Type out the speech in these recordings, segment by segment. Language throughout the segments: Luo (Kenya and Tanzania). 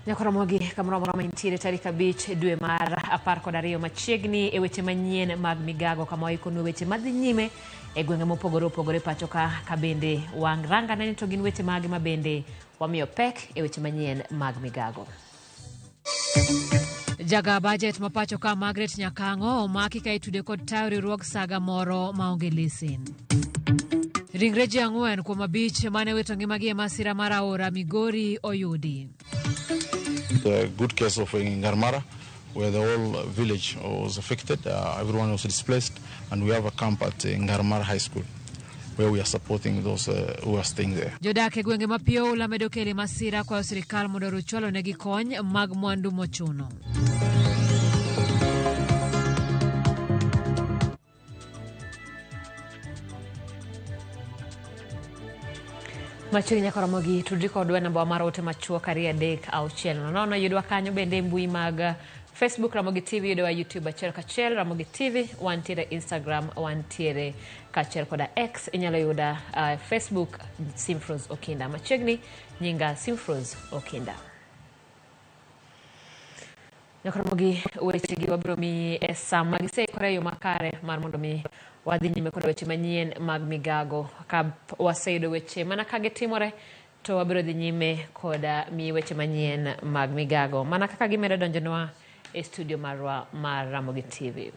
Nyakoromogi kamoro amora ma intiere tarik 5 dwe mar 12 machiegni e weche manyien mag migago kama waikonu weche madhi nyime e gwenge mopogore opogore pacho ka ka bende wang' ranga neni to gin weche mage ma bende wamiyo pek e weche manyien mag migago. Jaga bajet ma pacho ka Margaret Nyakang'o omaki ka itude kod tayo riwruog saga moro maonge lesen. Ringre ji 4 kuom 5 mane wito ngimagi e masira mar aora Migori oyudi. The good case of Ngarmara, where the whole village was affected, everyone was displaced, and we have a camp at Ngarmara High School, where we are supporting those who are staying there. Jodak e gwenge ma Pioula medo kelo masira kwayo sirikal mondo ochwalo negi kony mag mwandu mochuno. Machiegni nyaka romogi tudri kodwa namba mar ote machuok 2 3 6 0. Yudwa kanyo bende e mbui mag Facebook Ramogi TV, yudwa YouTube achiel kachiel Ramogi TV, wantiere Instagram, wantiere kaachiel koda X. Inyalo yuda Facebook Simfrose Okinda. Machiegni nyinga Simfrose Okinda. Nyaka romogi wechegi wabiro miyi e sama giseikore e yo makare mar mondo mi wadhi nyime kod weche manyien mag migago. Ka waseyudo weche mana ka gitimore to wabiro dhi nyime kod miyi weche manyien mag migago mana kaka gimedo donjonwa e studio marwa mar Ramogi TV.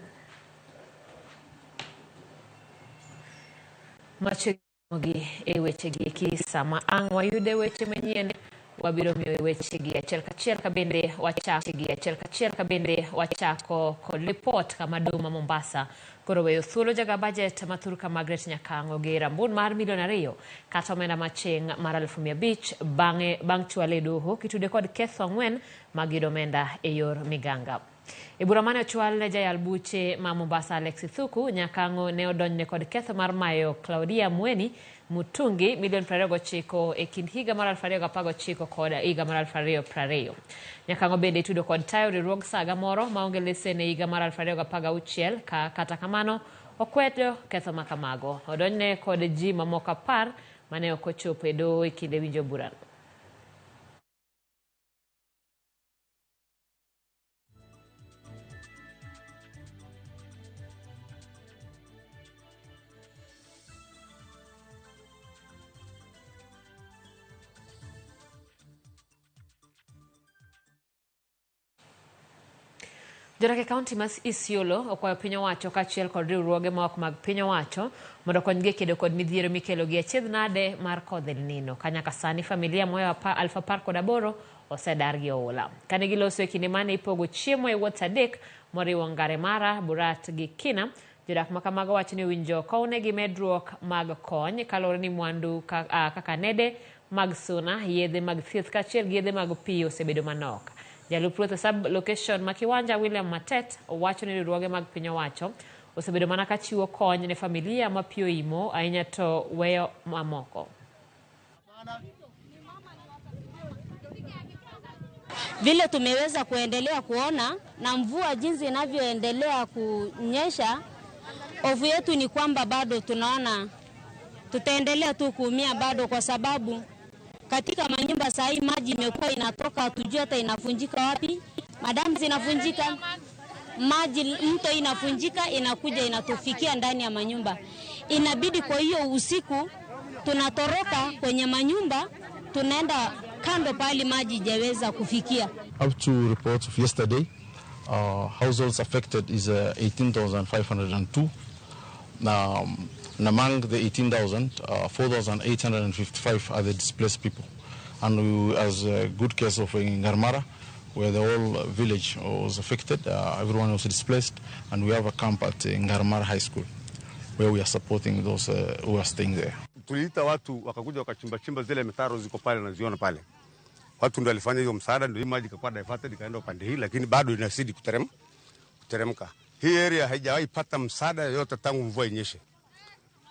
Machiegni e wechegi eki sama ang' wayude weche manyien wabiro miyo wechegi achiel kachiel ka bende wachako kod ripot kama doho ma Mombasa koro weyo thuolo jaga bajet ma thurka Margaret Nyakang'o gi rambun mar milion 2 kata omenda maching' mar 500,000 bang' chwale e doho kitude kod ketho 4 mag yudo omenda e yor miganga. E bura mane ochwal ne jayal buche ma Mombasa Alex Thuku, Nyakang'o ne odonjne kod ketho mar mayo Claudia Mweni Mutungi milion 29 e kind higa mar 2019 kod higa mar 2020. Nyakang'o bende itudo kod tayo riwruog saga moro maonge lesen e higa mar 2016 ka kata kamano okwedo ketho makamago. Odonjne kod ji mamoko 10 mane ok ochopo e doho e kinde winjo burano. Jodak e kaunti ma Isiolo okwayo piny owacho kaachiel kod riwruoge ma ok mag piny owacho mondo okonygi e kedo kod midhiero mikelo gi achiedh nade mar kodh El Nino. Ka nyaka sani familia moyo 18,000 osedar gi oula. Kane giloso e kinde mane ipogo chiemo e wards 3 moriwo Ngaremara, Burat gi Kina, jodak ma kamago wacho ni owinjo kownegi medruok mag kony kaluwore ni mwandu kaka nede mag suna, yedhe mag thieth kaachiel gi yedhe mag pi osebedo manok. Jalup ruoth e sub location ma Kiwanja William Matet owacho ni riwruoge mag piny owacho osebedo mana ka chiwo kony ne familia ma pi oimo ahinya to weyo mamoko. Vile tumeweza kuendelea kuona na mvua jinsi inavyoendelea kunyesha, hofu yetu ni kwamba bado tunaona tutaendelea tu kuumia bado, kwa sababu katika manyumba saa hii maji imekuwa inatoka, hatujui hata inafunjika wapi. Madamu zinafunjika maji, mto inafunjika inakuja inatufikia ndani ya manyumba. Inabidi kwa hiyo usiku tunatoroka kwenye manyumba, tunaenda kando pahali maji haijaweza kufikia. Up to reports of yesterday, households affected is 18,502. And among the 18,000, 4,855 are the displaced people. And we, as a good case of Ngarmara, where the whole village was affected, everyone was displaced, and we have a camp at Ngarmara High School, where we are supporting those who are staying there. Tuliita watu wakakuja wakachimba chimba zile mitaro ziko pale na ziona pale. Watu ndio walifanya hiyo msaada, ndio maji ikakuwa diverted ikaenda upande hii, lakini bado inazidi kuteremka. Hii area haijawahi pata msaada yoyote tangu mvua inyeshe.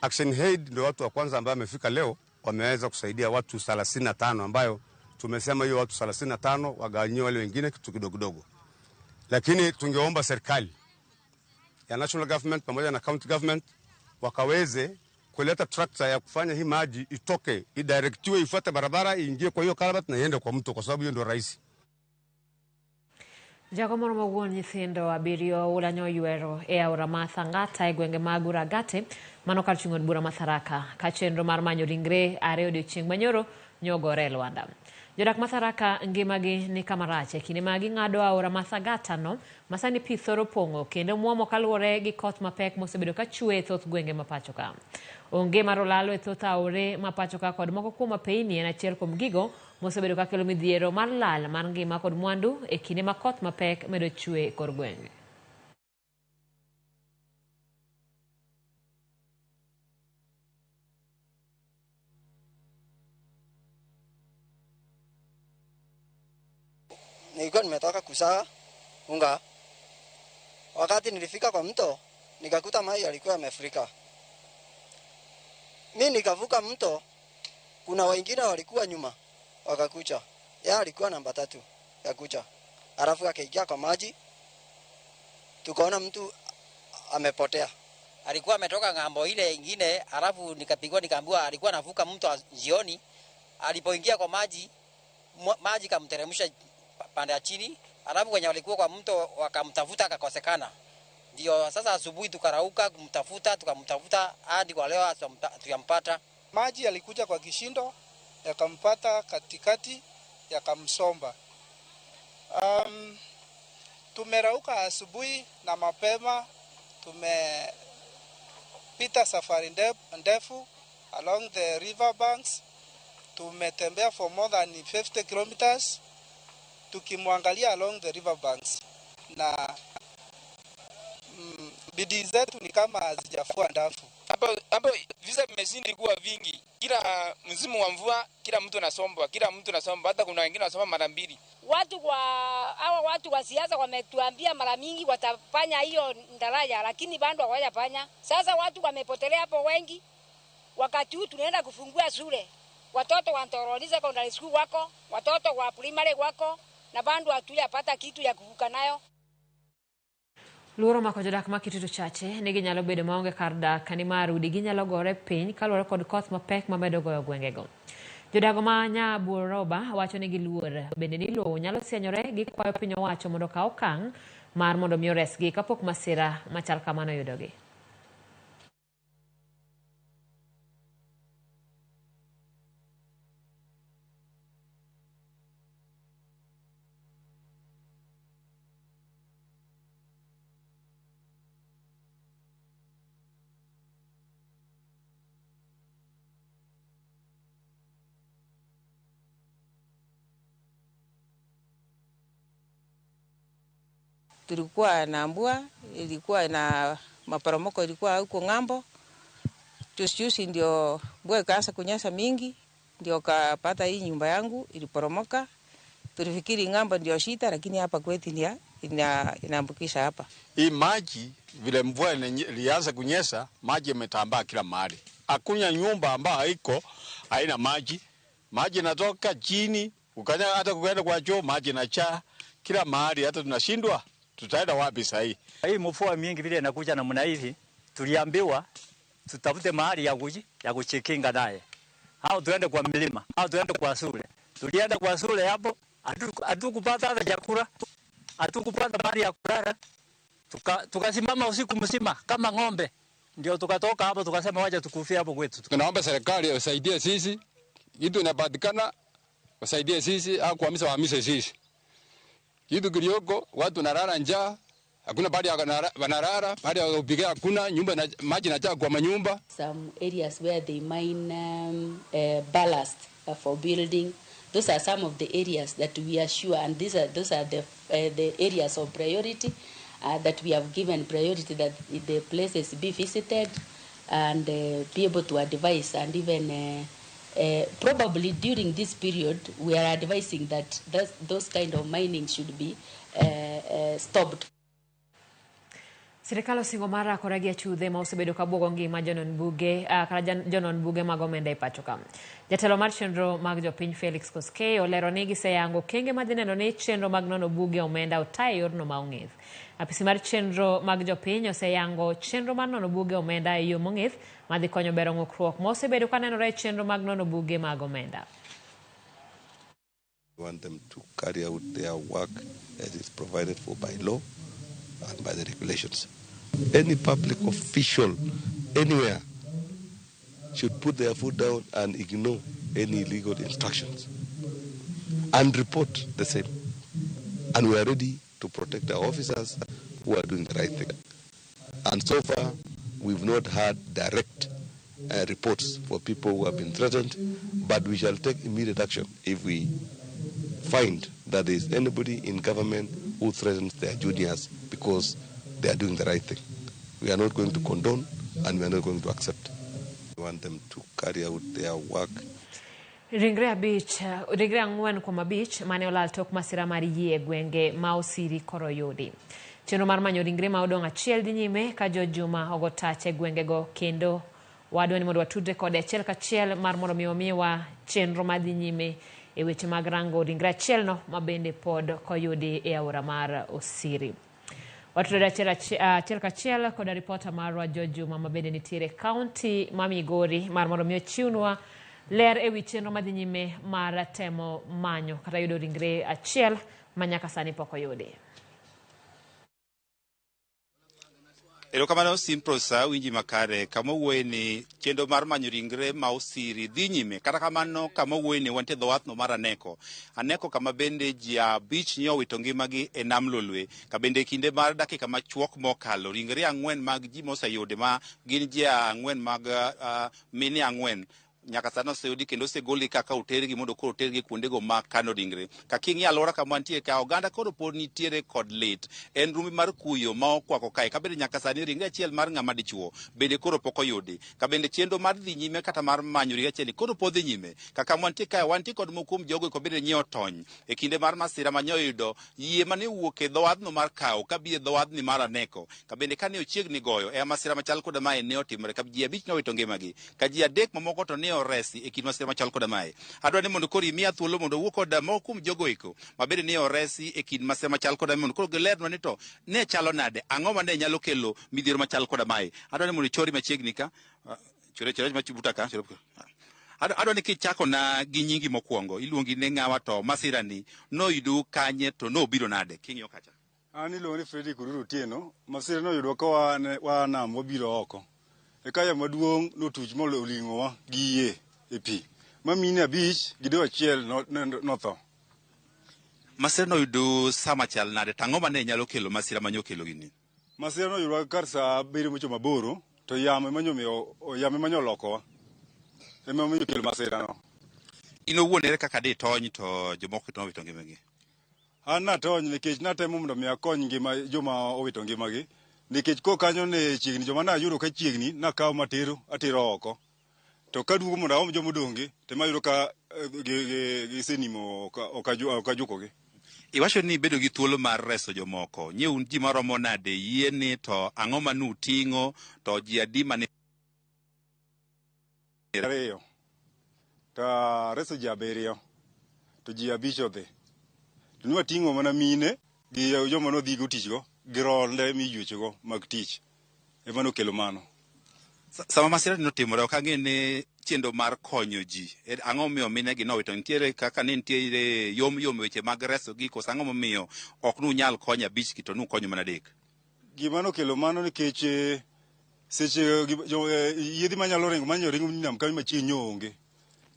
Action Aid ndio watu wa kwanza ambao wamefika leo, wameweza kusaidia watu 35 ambayo tumesema hiyo watu 35 wagawanyiwe wale wengine kitu kidogo kidogo. Lakini tungeomba serikali ya national government pamoja na county government wakaweze kuleta tractor ya kufanya hii maji itoke, idirectiwe, ifuate barabara, iingie kwa hiyo culvert na iende kwa mto, kwa sababu hiyo ndio rahisi. Jago moro ma wuon nyithindo abiriyo oula nyoywero e aora ma Thangata e gwenge mag Uragate mano kar chung' od bura ma Tharaka ka chenro mar manyo ringre are odiochieng' manyoro nyogore e Lwanda. Jodak ma Tharaka ngimagi ni kama rach e kinde ma ging'ado aora ma Thagata no ma sani pi thoro pong'o kendo muomo kaluwore gi koth mapek mosebedo ka chwe e thoth gwenge ma pacho ka. Onge mar olalo e thoth aore ma pacho ka kod moko kuom apeyni en achiel kuom gigo mosebedo ka kelo midhiero mar lal mar ngima kod mwandu e kinde ma koth mapek medo chwe e kor gwenge. Nilikuwa nimetoka kusaga unga. Wakati nilifika kwa mto, nikakuta maji yalikuwa yamefurika. Mi nikavuka mto, kuna wengine walikuwa nyuma wakakucha. Yeye alikuwa namba 3 ya kucha. Alafu akaingia kwa maji, tukaona mtu amepotea. Alikuwa ametoka ng'ambo ile ingine, alafu nikapigwa nikaambiwa alikuwa anavuka mto jioni. Alipoingia kwa maji, maji kamteremsha pande ya chini, alafu wenye walikuwa kwa mto wakamtafuta akakosekana. Ndio sasa asubuhi tukarauka kumtafuta, tukamtafuta hadi kwa leo hatujampata. Maji yalikuja kwa kishindo, yakampata katikati, yakamsomba. Tumerauka asubuhi na mapema, tumepita safari ndefu along the river banks. Tumetembea for more than 50 kilometers tukimwangalia along the river banks, na bidii zetu ni kama hazijafua ndafu. Hapo visa vimezidi kuwa vingi. Kila msimu wa mvua kila mtu anasombwa, kila mtu anasombwa, hata kuna wengine wanasoma mara mbili. Hawa watu wa siasa wametuambia mara mingi watafanya hiyo daraja, lakini bado hawajafanya. Sasa watu wamepotelea hapo wengi. Wakati huu tunaenda kufungua shule. Watoto wa Ntoroni Secondary School wako, watoto wa primary wako, na bado hatujapata kitu ya kuvuka nayo. Luoro mako jodak ma Kitutu Chache ni ginyalo bedo maonge kar dak nimar udi ginyalo gore piny kaluwore kod koth mapek mamedo goyo gwengego. Jodago ma Nyabuoroba wacho ni giluor bende ni lowo nyalo sianyore, gikwayo piny owacho mondo okaw okang' mar mondo mi oresgi kapok masira machal kamano oyudogi. Tulikuwa na mvua, ilikuwa na maporomoko, ilikuwa huko ng'ambo. Juzi ndio mvua ikaanza kunyesha mingi, ndio kapata hii nyumba yangu iliporomoka. Tulifikiri ng'ambo ndio shida, lakini hapa kwetu inaambukisha hapa. Hii maji vile mvua ilianza kunyesha, maji yametambaa kila mahali. Hakuna nyumba ambayo haiko haina maji. Maji inatoka chini, ukanya hata kuenda kwa choo maji inachaa kila mahali, hata tunashindwa tutaenda wapi sasa hii? Hii mvua mingi vile inakuja namna hivi, tuliambiwa tutafute mahali ya kujikinga naye. Au tuende kwa milima, au tuende kwa shule. Tulienda kwa shule hapo, hatukupata hata chakula, hatukupata mahali ya kulala. Tukasimama usiku mzima kama ng'ombe. Ndio tukatoka hapo tukasema wacha tukufie hapo kwetu. Tunaomba serikali wasaidie sisi, kitu inapatikana wasaidie sisi au kuhamisha wahamishe sisi. Kitu kilioko watu narara njaa, hakuna pahali wanarara, pahali ya kupikia hakuna, nyumba na maji inajaa kwa manyumba. Some areas where they mine ballast for building, those are some of the areas that we are sure, and those are the areas of priority that we have given priority, that the places be visited and be able to advise, and even probably during this period we are advising that those kind of mining should be stopped. Sirikal osingo mar rakore gi achudhe ma osebedo ka buogo ngima jonon buge kata jonon buge mag omenda e pacho ka. Jatelo mar chenro mag jopiny Felix Koskei olero ni giseyango okenge madhi neno ni chenro mag nono buge omenda ota e yorno ma ong'ith. Apisi mar chenro mag jopiny oseyango chenro mar nono buge omenda e yo mong'ith madhi konyo bero ng'ukruok ma osebedo ka nenore e chenro mag nono buge mag omenda. We want them to carry out their work as is provided for by law and by the regulations. Any public official anywhere should put their foot down and ignore any illegal instructions and report the same. And we are ready to protect our officers who are doing the right thing. And so far, we've not had direct reports for people who have been threatened, but we shall take immediate action if we find that there is anybody in government who threatens their juniors because they are doing the right thing. We are not going to condone and we are not going to accept. We want them to carry out their work. Ringre abich, ringre 4 kuom 5 mane olal tok masira mar yie e gwenge ma Osiri koro oyudi. Chenro mar manyo ringre ma odong' achiel dhi nyime ka George Juma ogo tach e gwengego kendo wadwa ni mondo watudre kode achiel kachiel mar mondo mi omiwa chenro madhi nyime e weche mag rango ringre achielno ma bende pod koyudi e aora mar Osiri. Watudore achiel kachiel koda ripota marwa George Juma ma bende nitiere e kaunti ma Migori mar mondo mi ochiwnwa ler e wi chenro madhi nyime mar temo manyo kata yudo ringre achiel ma nyaka sani pok oyudi. Erokamano Simprosa, winji makare. Kama owuoye ni chenro mar manyo ringre ma Osiri dhi nyime. Kata kamano, kama owuoye ni wantie dho wathno mar Aneko. Aneko kama bende ji 5 nyo owito ngimagi e nam Lolwe. Ka bende kinde mar dakika machuok mokalo, ringre 4 mag ji moseyudi ma gin ji 4 mag mine 4 nyaka sani oseyudi kendo osegolgi kaka otergi mondo koro otergi kuondego ma kano ringre. Ka king'iyo alwora kama wantie ka, oganda koro pod nitiere kod lit. En rumbi mar kuyo ma okwako kae. Ka bende nyaka sani ringre achiel mar ng'ama dichuo bende koro pok oyudi. Ka bende chenro mar dhi nyime kata mar manyo ringre achiel koro pod dhi nyime. Ka kama wantie kae, wantie kod moko kuom jogo eko bende nyie otony e kinde mar masira ma nyoyudo yie mane owuok e dho wadhno mar Kawo kabiro e dho wadhni mar Aneko. Ka bende kane ochiegni goyo e masira machal koda mae ne otimore ka ji 5 nowito ngimagi. Ka ji 3 mamoko to ne oresi e kind masira machal koda mae. Adwa ni mondo koro imiya thuolo mondo owuo kod moko kuom jogo eko ma bende ne oresi e kind masira machal koda mae mondo koro gilernwa ni to ne chalo nade, ang'o ma ne nyalo kelo midhiero machal koda mae. Adwa ni mondo ichori machiegni ka, chore chore machibuta ka, chore. Adwa ni kichako na gi nyingi mokwongo, iluongi ne ng'awa to masira ni noyudu kanye to nobiro nade king'iyo kacha. An iluongo ni Fredrick Oruru Otieno. Masira noyudwa ka waa nam wabiro oko. Eka yamo maduong' notuch moling'owa gi yie e pi. Ma mine 5 gi dewo 1 notho. Masira noyudo sama chal nade? To ang'o mane nyalo kelo masira mane okelo gini? Masira noyudwa kar saa 7 mochomo 8 to yamo ema nyomiyo, yamo ema nyolokowa. Ema omiyo kelo masira no. In owuon ere kaka ditony to jomoko to nowito ngimagi? An natony nikech natemo mondo mi akony ngima joma owito ngimagi. Nikech ko kanyo ne chiegni, joma nayudo ka chiegni, nakawo matero, atero oko. To kaduogo mondo aom joma odong'gi, to ema ayudo ka gisenimo, ok ajukogi. Iwacho ni ibedo gi thuolo mar reso jomoko. Nyie un ji maromo nade yie ni to ang'o ma nuting'o to ji adi mane 2 to areso ji 7 to ji 5 odhi. To nwating'o mana mine gi joma nodhigo tichgo gi ronde miyuechogo mag tich. Ema nokelo mano. Sama masira ni notimore, ok ang'e ni chenro mar konyo ji. Ang'o momiyo mine gi nowito? Nitiere kaka ne nitiere yom yom weche mag reso gi, koso ang'o momiyo ok nunyal konyo 5 gi to nukonyo mana 3? Gima nokelo mano nikech seche yiedhi manyalo ringo, manyalo ringo nam kanyo machiegni nyo onge.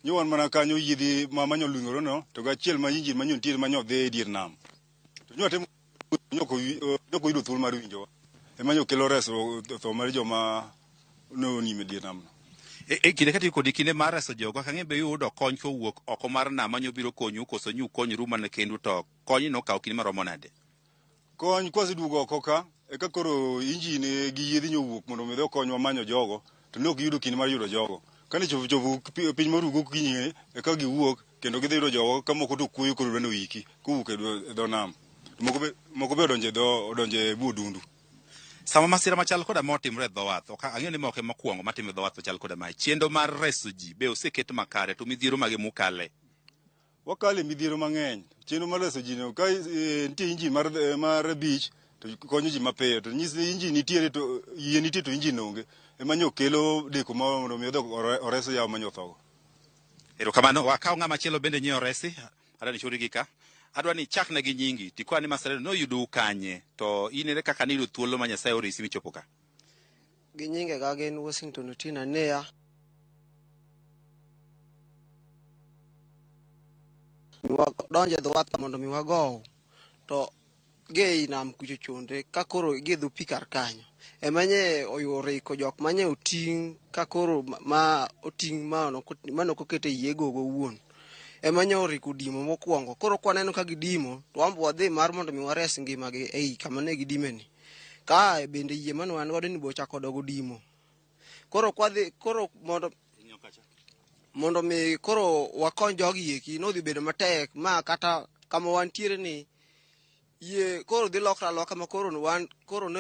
Nyo wan mana kanyo yiedhi manyo ling'ore no, to gachiel ma injin manyo nitiere manyo dhi e dier nam. To nyo atemo, nyo ok oyudo thuolo mar winjowa. Ema nyo kelo reso tho mar joma nonimo e dier nam no. E kinde katiyo kodi kinde mar reso jogo, kaka ang'e be yudo kony kowuok oko mar nam manyo biro konyu, koso nyu konyru mana kendu, to kony no okawo kinde maromo nade? Kony kwaseduogo oko ka, eka koro injin gi yiedhi nyowuok mondo mi okonywa manyo jogo, to ne ok giyudo kinde mar yudo jogo. Kane chopo piny morugo gokinyi, eka giwuok kendo gidhi yudo jogo ka moko to kuoyo koro dwa ni oiki kowuok e dho nam. To moko be odonjo e bwo odundu. Sama masira machal koda ma otimore e dho wath, ok ang'eyo ni moko ema mokwongo matimore e dho wath machal koda mae. Chenro mar reso ji be oseket makare, to midhiero mage mukale? Wakale midhiero mang'eny. Chenro mar reso ji no, ka nitie injin mar beach to konyo ji mapiyo, to nyis ni injin nitiere to yie nitie to injin onge. Ema nyo kelo deko ma mondo mi odhi oreso yawo manyo othogo. Erokamano. Wakaw ng'ama chielo bende nyiewo resi. Adwa ni chori gi ka. Adwa ni ichakna gi nyingi, tikwa ni masirano noyudou kanye, to in ere kaka niyudo thuolo ma Nyasaye oresi michopo ka? Gi nyingega gin Washington Otieno Aneya. Wadonjo e dho wath mondo mi wagow to gi ei nam kucho chonde ka koro gi e dho pi kar kanyo ema nye oriko jok manye oting' ka koro ma oting' mane ok oket e yie gogo owuon ema nye oriko dimo mokwongo. Koro kwaneno ka gidimo to wan be wadhi mar mondo mi wares ngimagi ei kama ne gidimeni. Ka bende yie mane wan godo ni be ochako dogo dimo. Koro kwadhi koro mondo mondo mi koro wakony jogi eki nodhi bedo matek ma kata kama wantiere ni yie koro dhi lokre aloka ma koro wan koro ne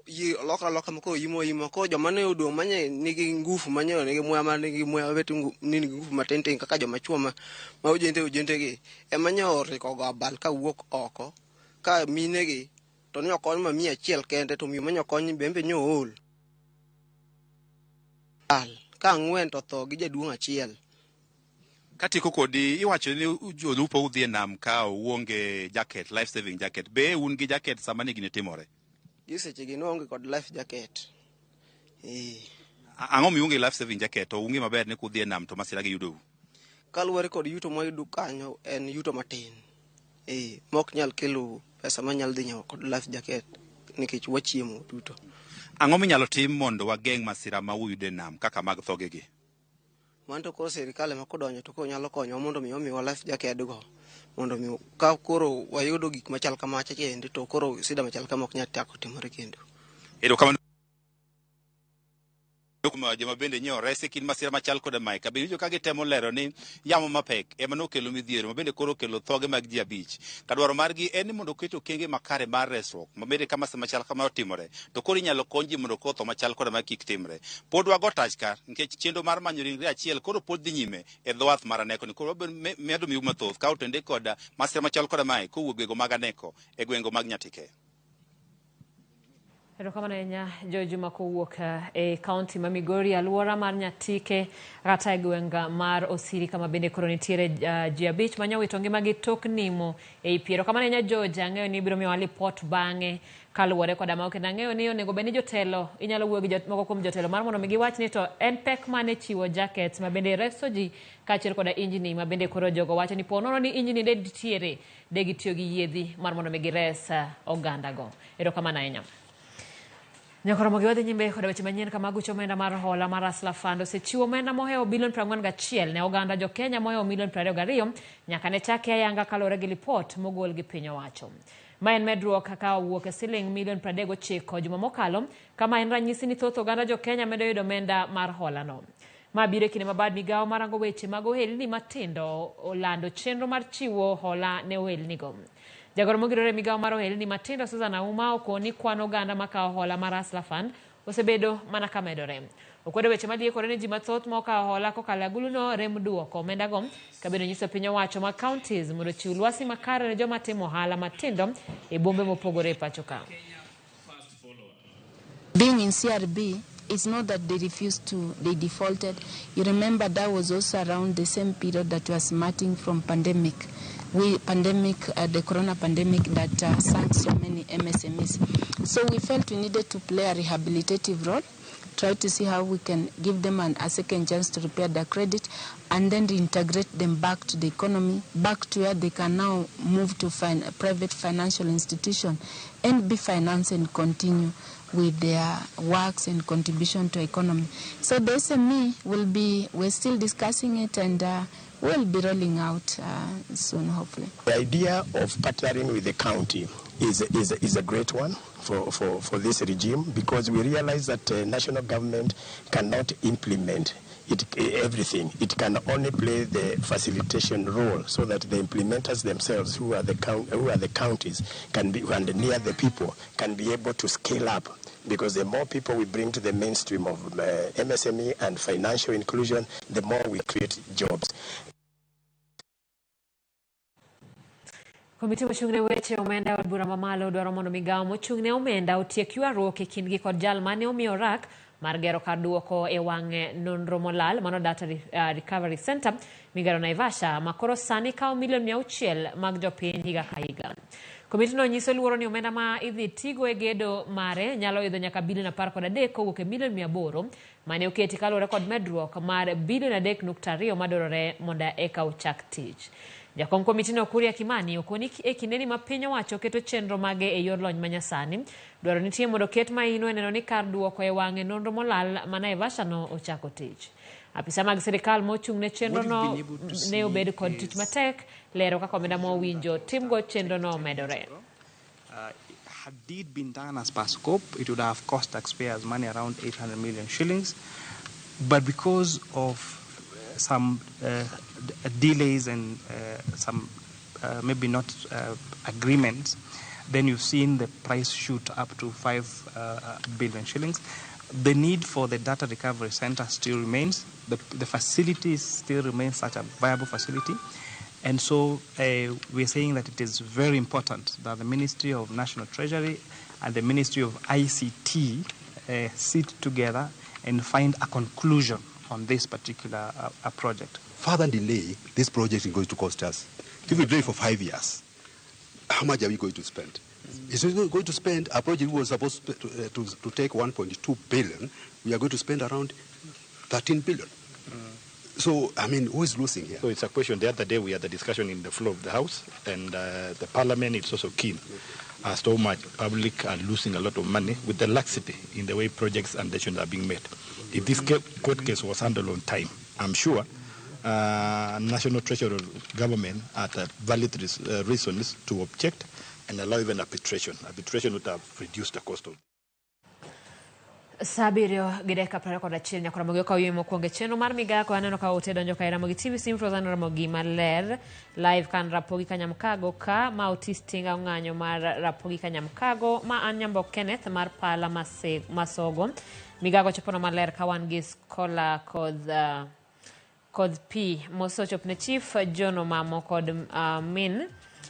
yie olokre aloka ma koro yimo yimo koro joma ne odong' manye nigi ngufu manye nigi muya ma nigi muya bet nigi ngufu matin tin kaka joma chuo ma ma ojende ojende gi ema nye oriko go abal ka wuok oko ka mine gi to ne okony ma 100 kende to miyo manye okony bembe nyo ool al ka 4 to tho gi jaduong' achiel. Katieko kodi iwacho ni jolupo udhi e nam ka uonge jacket, life saving jacket. Be un gi jacket sama ni gini timore? Gi seche gi ne waonge kod life jacket. Ang'o miunge life saving jacket to ung'e maber ni kudhi e nam to masira gi yudou? Kaluwore kod yuto mwayudo kanyo en yuto matin. Mok nyal kelo pesa manyal dhi nyiewo kod life jacket nikech wachiemo duto. Ang'o minyalo tim mondo wageng' masira ma uyudo e nam kaka mag thogegi? Mano to koro sirikal ema kodonjo to koro nyalo konyowa mondo mi omiwa life jacket go mondo mi ka koro wayudo gik machal kamacha kendo to koro sida machal kama ok nyal chako timore kendo. Erokamano kuom joma bende nye oresi e kind masira machal koda mae. Ka bende ka gitemo lero ni yamo mapek ema nokelo midhiero ma bende koro okelo thoge mag ji 5. Ka dwaro margi en ni mondo oket okenge makare mar resruok ma bende ka masira machal kama otimore to koro inyalo kony ji mondo kotho machal koda ma kik timre. Pod wago tach ka nikech chenro mar manyo ringre achiel koro pod dhi nyime e dho wath mar Aneko ni koro wabiro medo miu mathoth ka otende kod masira machal koda mae kowuok gwenge mag Aneko e gwenge mag Nyatike. Erokamano ahinya George Juma kowuok e kaunti ma Migori, alwora mar Nyatike kata e gweng' mar Osiri kama bende koro nitiere ji 5 manya wito ngimagi tok nimo ei pi. Erokamano ahinya George, ang'eyo ni ibiro miyowa lipot bang'e kaluwore koda mago kendo ang'eyo ni onego bed ni jotelo inyalo wuoyo gi moko kuom jotelo mar mondo mi giwach ni to en pek mane chiwo jackets ma bende reso ji kaachiel koda injini ma bende koro jogo wacho ni po nono ni injini de nitiere de gitiyo gi yiedhi mar mondo mi gires ogandago. Erokamano ahinya. Nyakoromo gi wadhi nyime kod weche manyien kama aguch omenda mar hola mar Hustler Fund osechiwo omenda mohewo bilion 41 ne oganda jo Kenya mohewo milion 22 nyaka ne chake ayanga kaluwore gi lipot mogol gi piny owacho. Ma en medruok ka owuok e siling milion 39 juma mokalo, kama en ranyisi ni thoth oganda jo Kenya medo yudo omenda mar hola no. Ma biro e kinde ma bad migawo marango weche mag ohelni matindo olando chenro mar chiwo hola ne ohelnigo. Jagoro mogirore migawo mar ohelni matindo Susan Auma okoni kwan oganda makawo hola mar Hustler Fund osebedo mana ka medore. Okwedo weche maliekore ni ji mathoth ma okawo hola kokalo e aguluno rem duoko omendago kabedo nyiso piny owacho mag counties mondo ochiw lwasi makare ne joma timo ohala matindo e bombe mopogore e pacho ka. Being in CRB, it's not that they refused to, they defaulted. You remember that was also around the same period that was smarting from pandemic. The corona pandemic that sank so many MSMEs. So we felt we needed to play a rehabilitative role, try to see how we can give them a second chance to repair their credit and then reintegrate them back to the economy, back to where they can now move to a private financial institution and be financed and continue with their works and contribution to economy. So the SME will be, we're still discussing it and we'll be rolling out soon, hopefully. The idea of partnering with the county is a great one for this regime, because we realize that national government cannot implement everything. It can only play the facilitation role so that the implementers themselves, who are the counties, can be and near the people, can be able to scale up. Because the more people we bring to the mainstream of MSME and financial inclusion, the more we create jobs. Komiti mochung' ne weche omenda e od bura mamalo dwaro mondo migawo mochung' ne omenda otiek ywaruok e kindgi kod jal mane omiyo rak mar gero kar duoko e wang'e nonro molal mano Data Recovery Center migero Naivasha ma koro sani kawo milion 600 mag jopiny higa ka higa. Komitino nyiso luoro ni omenda ma idhi tigo e gedo mare nyalo idho nyaka bilion 13 kowuok e milion 800 mane oketi kaluwore kod medruok mar bilion 3.2 madwarore mondo eka ochak tich. Jakom komitino Kuria Kimani okoni e kindeni ma piny owacho keto chenro mage e yor lony manyasani, dwaro nitie mondo oket maino e neno ni kar duoko e wang'e nonro molal ma Naivasha no ochako tich. Apisa mag sirikal mochung' ne chenro no ne obed kod tich matek lero kaka omenda ma owinjo timgo chenro no omedore. Had it been done as per scope, it would have cost taxpayers money around 800 million shillings. But because of some delays and some maybe not agreements, then you've seen the price shoot up to 5 billion shillings. The need for the data recovery center still remains. The facility still remains such a viable facility. And so we're saying that it is very important that the Ministry of National Treasury and the Ministry of ICT sit together and find a conclusion on this particular project. Further delay, this project is going to cost us. If we delay for 5 years, how much are we going to spend? Is we going to spend a project we were supposed to take 1.2 billion, we are going to spend around 13 billion. So, I mean, who is losing here? So it's a question. The other day we had a discussion in the floor of the House, and the Parliament is also keen as to how much public are losing a lot of money with the laxity in the way projects and decisions are being made. If this court case was handled on time, I'm sure National Treasury government had valid reasons to object and allow even arbitration. Arbitration would have reduced the cost of. Saa 7:21 nyaka Ramogi okaw yweyo mokwongo e chenro mar migago. Aneno ka ote donjo ka e Ramogi TV Simfros, aneno Ramogi maler live kan Rapogi Kanyamkago ka ma Otis Tinga ong'anyo mar Rapogi Kanyamkago ma an Nyambok Kenneth mar Pala Masogo. Migago chopono maler ka wan gi Skola kod pi mosochop ne Chief John Omamo kod min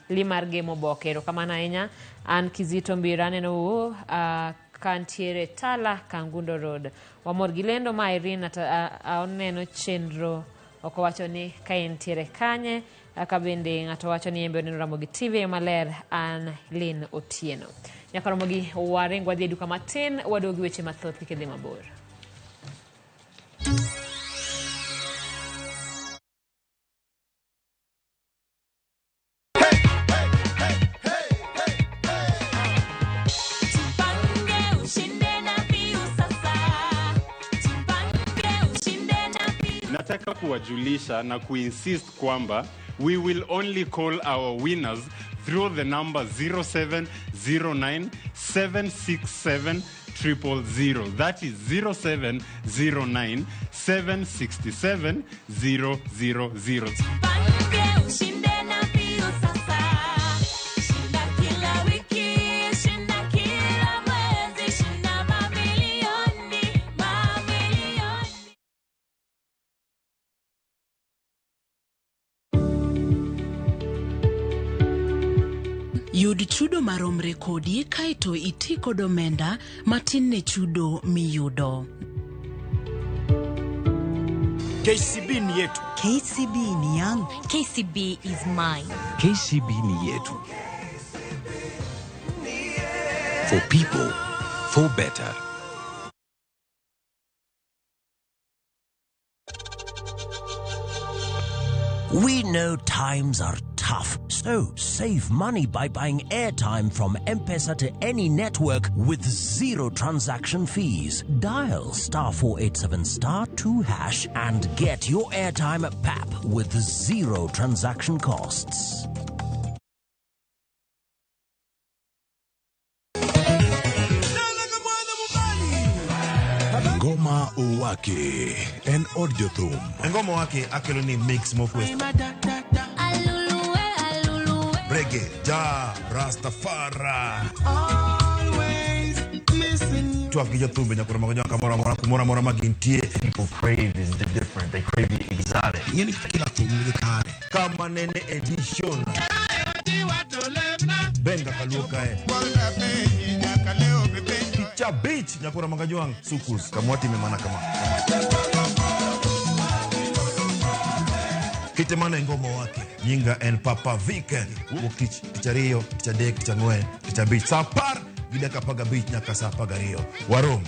li mar Gemo Boke. Erokamano ahinya. An Kizito Mbira aneno kantiere Tala Kangundo Road. Wamor gi lendo ma Irene oneno chenro ok owacho ni ka entiere kanye. Ka bende ng'ato wacho ni embe oneno Ramogi TV maler. An Lynn Otieno. Nyaka Ramogi waring wadhi e duka matin waduogi weche mathoth kik idhi mabor. Nataka kuwajulisha na kuinsist kwamba we will only call our winners through the number 0709 767 000. That is 0709 767 000. Yud chudo maromre kodi kaeto iti kod omenda matin ne chudo miyudo. KCB ni yetu. KCB ni yangu. KCB is mine. KCB ni yetu. For people, for better. We know times are tough, so save money by buying airtime from M-Pesa to any network with zero transaction fees. Dial *487*2# and get your airtime at PAP with zero transaction costs. Ngoma Uwake en od jothum. Ngoma Uwake akelo ni mix mofwes. Reggae, ja, Rastafari. Twak gi jothumbe nyaka romo gi kamoro amora kumoro amora ma gintie. People crave is different. They crave the exotic. Ing'eni kila thum nigi kare. Kama nene edition. Benga kaluo kae. 5 nyakora Magajwang Sukus kamwati memana kama kitemana ngomo wake nyinga en Papa Vic wuok tich 2 3 4 5 saa 10 gi dakika 15 nyaka saa 12 warom.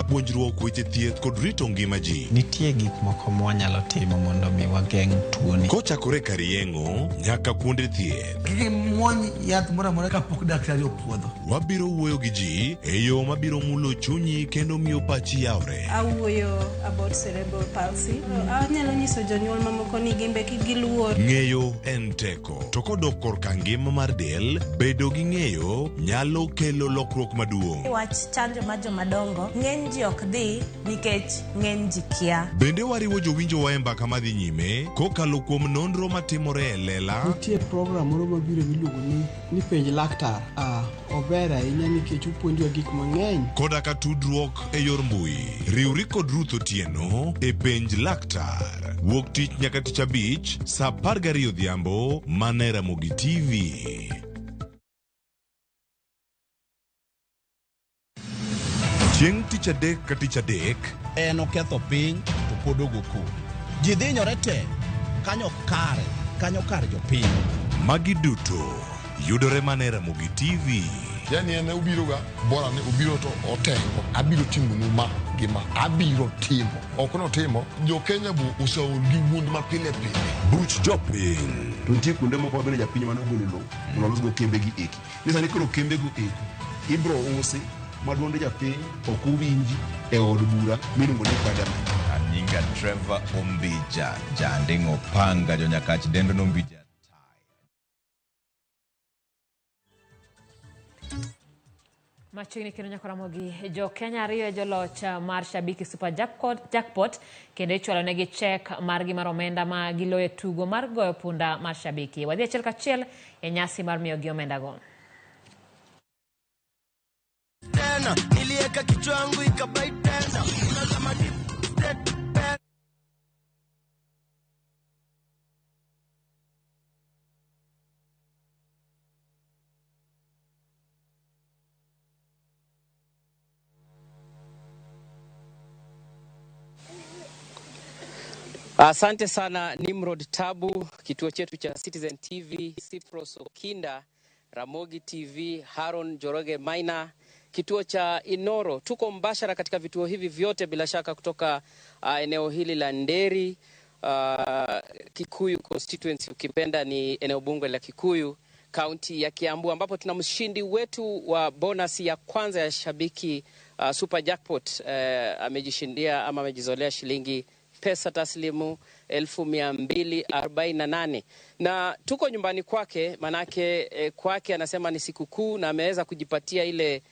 Puonjruok weche thieth kod rito ngima ji. Nitie gik moko mwanyalo timo mondo mi wageng' tuoni. Kochakore kar yeng'o nyaka kuonde thieth. Kik imuony yath moro amora kapok daktari opuodho. Wabiro wuoyo gi ji e yo mabiro mulo chunyi kendo miyo pachi yawre. Awuoyo about cerebral palsy. Anyalo nyiso jonyuol mamoko ni gimbe kik giluor. Ng'eyo en teko. To kodok korka ngima mar del, bedo gi ng'eyo nyalo kelo lokruok maduong'. Wach chanjo mar jomadongo, ng'eny ji ok dhi nikech ng'eny ji kia. Bende wariwo jowinjowa e mbaka madhi nyime kokalo kuom nonro matimore e lela. Nitie program moro mabiro miluongo ni penj laktar. Ober ahinya nikech opuonjwa gik mang'eny. Koda ka tudruok e yor mbui. Riwri kod Ruth Otieno e penj laktar. Wuok tich nyaka tich abich saa 12 odhiambo mana e Ramogi TV. Chieng' tich adek ka tich adek en oketho piny to pod ogo koko. Ji dhinyore te kanyo kare jopiny. Magi duto yudore mana e Ramogi TV. Yani en obiro ga bora ni obiro to otengo abiro timo nu ma gima abiro timo ok notimo jo Kenya bu oseol gi wuond ma pile pile. Buch jopiny. To nitie kuonde moko mabende japiny mane ogolo lowo mondo olosgo kembe gi eki. Ni sani koro kembe go eki ibro usi ma duonde japiny ok owinji e od bura miluongo ni parliament. Anyinga Trevor Ombija, Janding'o Panga, Jonyakach Dendo Nombija. Machiegni kendo nyaka Ramogi, jo Kenya ariyo e joloch mar Shabiki Super Jackpot kendo ichwalo negi chek margi mar omenda ma giloyo tugo mar goyo punda mar Shabiki. Wadhi achiel kachiel e nyasi mar miyogi omendago. Tena nilieka kichwa yangu ikabai tena kama deep state. Asante sana Nimrod Tabu, kituo chetu cha Citizen TV, Cyprus Okinda, Ramogi TV, Haron Joroge Maina, kituo cha Inoro. Tuko mbashara katika vituo hivi vyote bila shaka kutoka eneo hili la Nderi, Kikuyu constituency, ukipenda ni eneo bunge la Kikuyu, kaunti ya Kiambu, ambapo tuna mshindi wetu wa bonus ya kwanza ya Shabiki Super Jackpot. Amejishindia ama amejizolea shilingi pesa taslimu 248,000 na tuko nyumbani kwake, manake kwake anasema ni sikukuu na ameweza kujipatia ile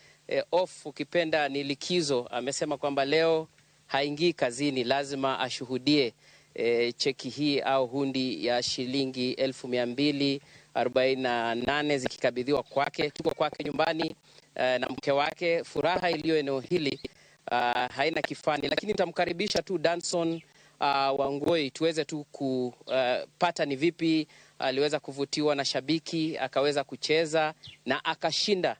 off, ukipenda ni likizo. Amesema kwamba leo haingii kazini, lazima ashuhudie cheki hii au hundi ya shilingi 248,000 zikikabidhiwa kwake. Tuko kwake nyumbani na mke wake. Furaha iliyo eneo hili haina kifani, lakini nitamkaribisha tu Danson Wangoi tuweze tu kupata ni vipi aliweza kuvutiwa na Shabiki akaweza kucheza na akashinda.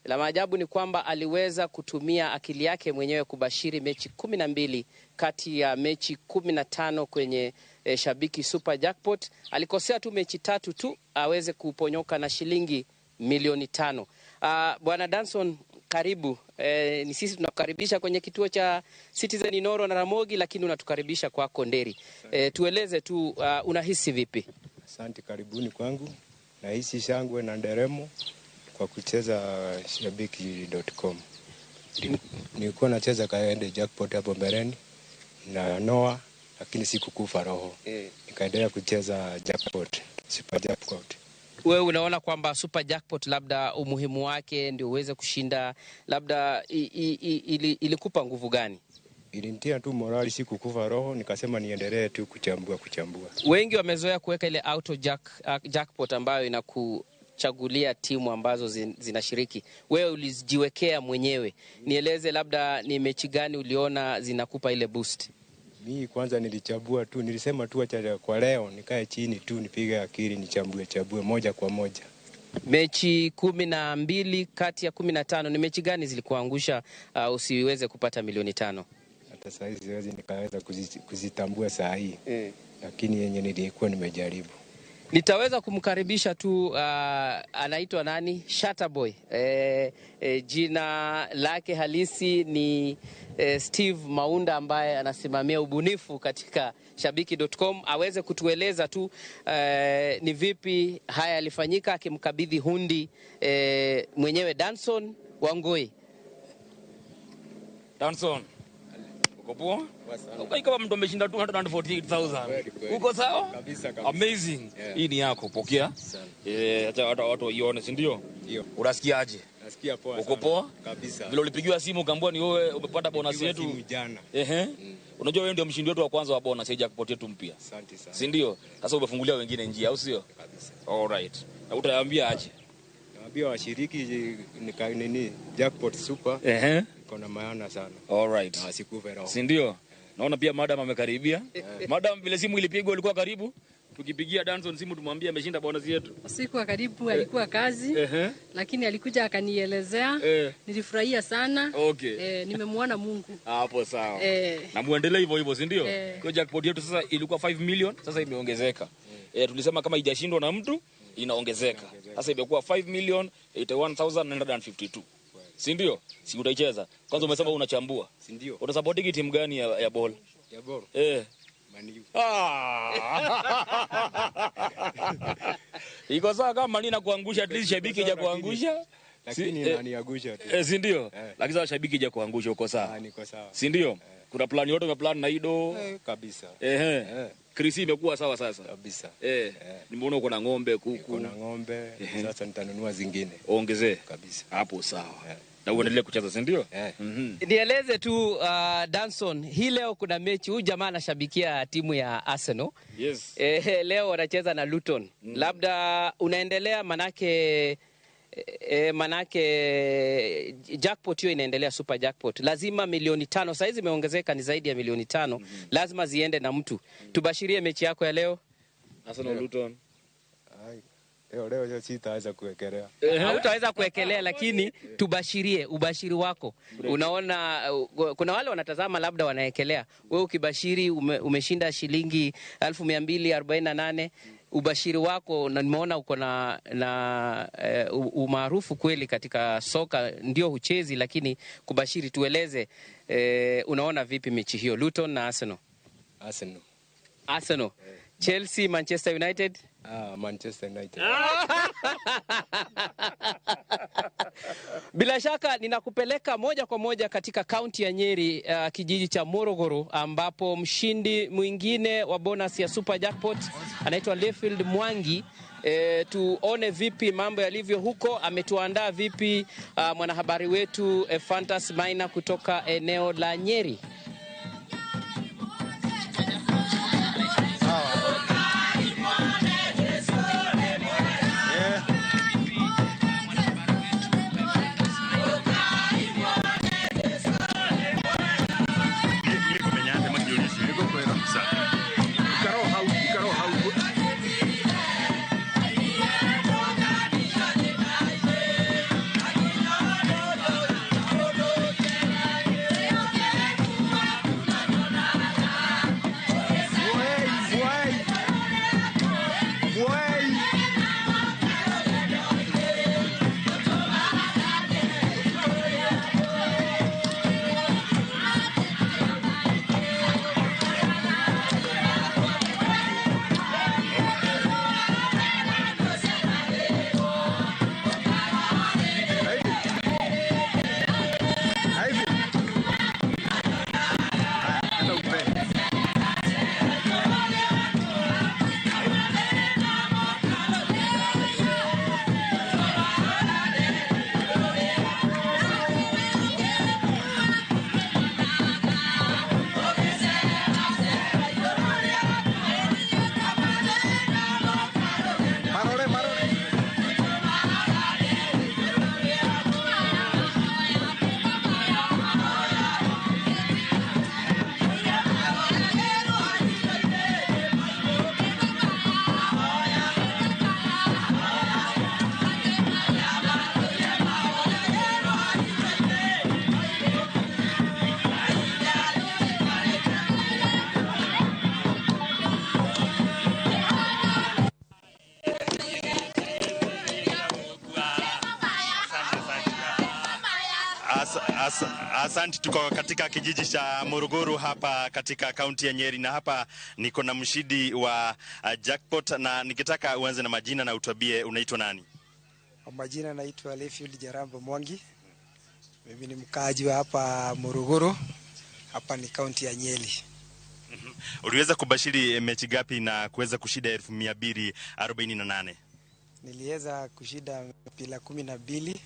La maajabu ni kwamba aliweza kutumia akili yake mwenyewe kubashiri mechi 12 kati ya mechi 15 kwenye Shabiki Super Jackpot. Alikosea tu mechi 3 tu aweze kuponyoka na shilingi milioni 5. Bwana Danson, Karibu. Ni sisi tunakukaribisha kwenye kituo cha Citizen Inoro na Ramogi, lakini unatukaribisha kwako Nderi. Tueleze tu unahisi vipi? Asante, karibuni kwangu. Nahisi shangwe na nderemo kwa kucheza shabiki.com. Nilikuwa nacheza kaende jackpot hapo mbeleni na Noah, lakini sikukufa roho. Nikaendelea kucheza jackpot, super jackpot. Wewe unaona kwamba super jackpot labda umuhimu wake ndio uweze kushinda, labda ilikupa nguvu gani? Ilinitia tu morali, sikukufa roho, nikasema niendelee tu kuchambua. Wengi wamezoea kuweka ile auto jackpot ambayo inakuchagulia timu ambazo zinashiriki. Wewe ulijiwekea mwenyewe. Nieleze labda ni mechi gani uliona zinakupa ile boost? Mimi kwanza nilichambua tu, nilisema tu acha kwa leo nikae chini tu nipige akili nichambue moja kwa moja. Mechi 12 kati ya 15 ni mechi gani zilikuangusha usiweze kupata milioni 5? Hata saa hizi siwezi nikaweza kuzitambua saa hii. Lakini yenye nilikuwa nimejaribu. Nitaweza kumkaribisha tu anaitwa nani? Shutterboy. Jina lake halisi ni Steve Maunda ambaye anasimamia ubunifu katika shabiki.com, aweze kutueleza tu ni vipi haya yalifanyika, akimkabidhi hundi mwenyewe Danson Wangoi. Danson, uko poa? Uko kama mtu ameshinda 248,000. Uko sawa? Kabisa kabisa. Amazing. Yeah. Hii ni yako, pokea. Acha watu waione, si ndio? Ndio. Unasikiaje? Nasikia poa. Uko poa? Kabisa. Vile ulipigiwa simu ukaambiwa ni wewe umepata bonus yetu simu jana. Ehe. Unajua wewe ndio mshindi wetu wa kwanza wa bonus ya jackpot yetu mpya. Asante sana. Si ndio? Sasa umefungulia wengine njia, au sio? Kabisa. All right. Na utaambia aje? Naambia washiriki nini jackpot super. Ehe. Iko na maana sana. All right. Na wasikufe roho. Si ndio? Naona pia madam amekaribia. Madam, vile simu ilipigwa ulikuwa karibu? Tukipigia Danson simu tumwambie ameshinda bonus yetu. Sikuwa karibu, alikuwa kazi. Lakini alikuja akanielezea. Nilifurahia sana. Okay. Nimemuona Mungu. Hapo sawa. Na muendelee hivyo hivyo, si ndio? Kwa jackpot yetu sasa ilikuwa 5 million, sasa imeongezeka. Tulisema kama haijashindwa na mtu inaongezeka. Sasa imekuwa 5,081,952. Si ndio? Si utaicheza. Kwanza umesema unachambua. Si ndio? Utasupportiki timu gani ya ball? Ya ball. Man U. Iko sawa kama nini nakuangusha, at least shabiki hajakuangusha. Lakini inaniangusha tu. Si ndio? Lakini sasa shabiki hajakuangusha, uko sawa. Niko sawa. Si ndio? Kuna plan yote umeplan na Ido? Kabisa. Krisi imekuwa sawa sasa. Kabisa. Nimeona uko na ng'ombe, kuku. Niko na ng'ombe, sasa nitanunua zingine. Ongezee. Kabisa. Hapo sawa. Na uendelee kucheza, si ndio? Nieleze tu Danson, hii leo kuna mechi, huyu jamaa anashabikia timu ya Arsenal. Yes. Leo wanacheza na Luton. Labda unaendelea manake jackpot hiyo inaendelea, super jackpot. Lazima milioni 5, saizi imeongezeka ni zaidi ya milioni 5. Lazima ziende na mtu. Tubashirie mechi yako ya leo. Arsenal Luton. Leo sitaweza kuwekelea. Hautaweza kuwekelea, lakini tubashirie ubashiri wako. Unaona kuna wale wanatazama labda wanaekelea. Wewe ukibashiri umeshinda shilingi 1248, ubashiri wako, na nimeona uko na umaarufu kweli katika soka, ndio huchezi lakini kubashiri, tueleze unaona vipi mechi hiyo Luton na Arsenal? Arsenal. Arsenal. Chelsea, Manchester United? Manchester United. Bila shaka ninakupeleka moja kwa moja katika kaunti ya Nyeri, kijiji cha Morogoro, ambapo mshindi mwingine wa bonus ya Super Jackpot anaitwa Lefield Mwangi. Tuone vipi mambo yalivyo huko, ametuandaa vipi mwanahabari wetu Fantas Maina kutoka eneo la Nyeri. Asante. Tuko katika kijiji cha Muruguru hapa katika kaunti ya Nyeri, na hapa niko na mshindi wa jackpot, na nikitaka uanze na majina na utuambie unaitwa nani? Kwa majina naitwa Lefield Jarambo Mwangi. Mimi ni mkaaji wa hapa Muruguru, hapa ni kaunti ya Nyeri. Uliweza kubashiri mechi gapi na kuweza kushinda 248,000? Niliweza kushinda mpira 12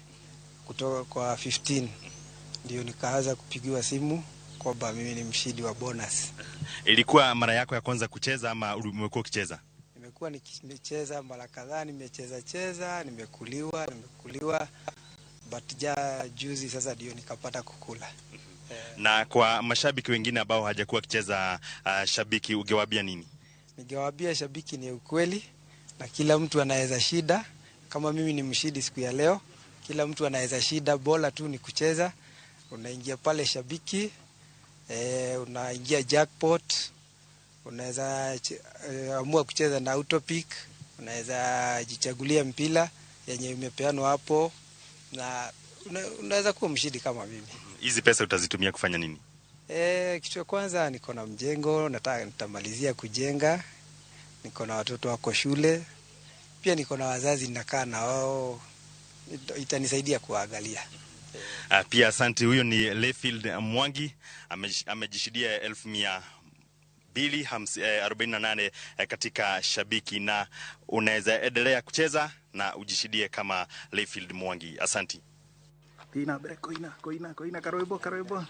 kutoka kwa 15, ndio nikaanza kupigiwa simu kwamba mimi ni mshindi wa bonus. Ilikuwa mara yako ya kwanza kucheza ama umekuwa ukicheza? Nimekuwa nikicheza mara kadhaa, nimecheza cheza, nimekuliwa, but juzi sasa ndio nikapata kukula. Na kwa mashabiki wengine ambao hawajakuwa wakicheza shabiki, ungewaambia nini? Ningewaambia shabiki ni ukweli na kila mtu anaweza shida. Kama mimi ni mshindi siku ya leo, kila mtu anaweza shida, bora tu ni kucheza. Unaingia pale shabiki, unaingia jackpot, unaweza amua kucheza na autopick, unaweza jichagulia mpira yenye imepeanwa hapo na unaweza kuwa mshindi kama mimi. Hizi pesa utazitumia kufanya nini? Kitu ya kwanza niko na mjengo, nataka nitamalizia kujenga. Niko na watoto wako shule. Pia niko na wazazi nakaa na wao. Itanisaidia kuangalia. Pia asante. Huyo ni Lefield Mwangi, amejishindia 248,000 katika shabiki, na unaweza endelea kucheza na ujishindie kama Lefield Mwangi. Asante. Tina bere koina koina koina karoibo karoibo.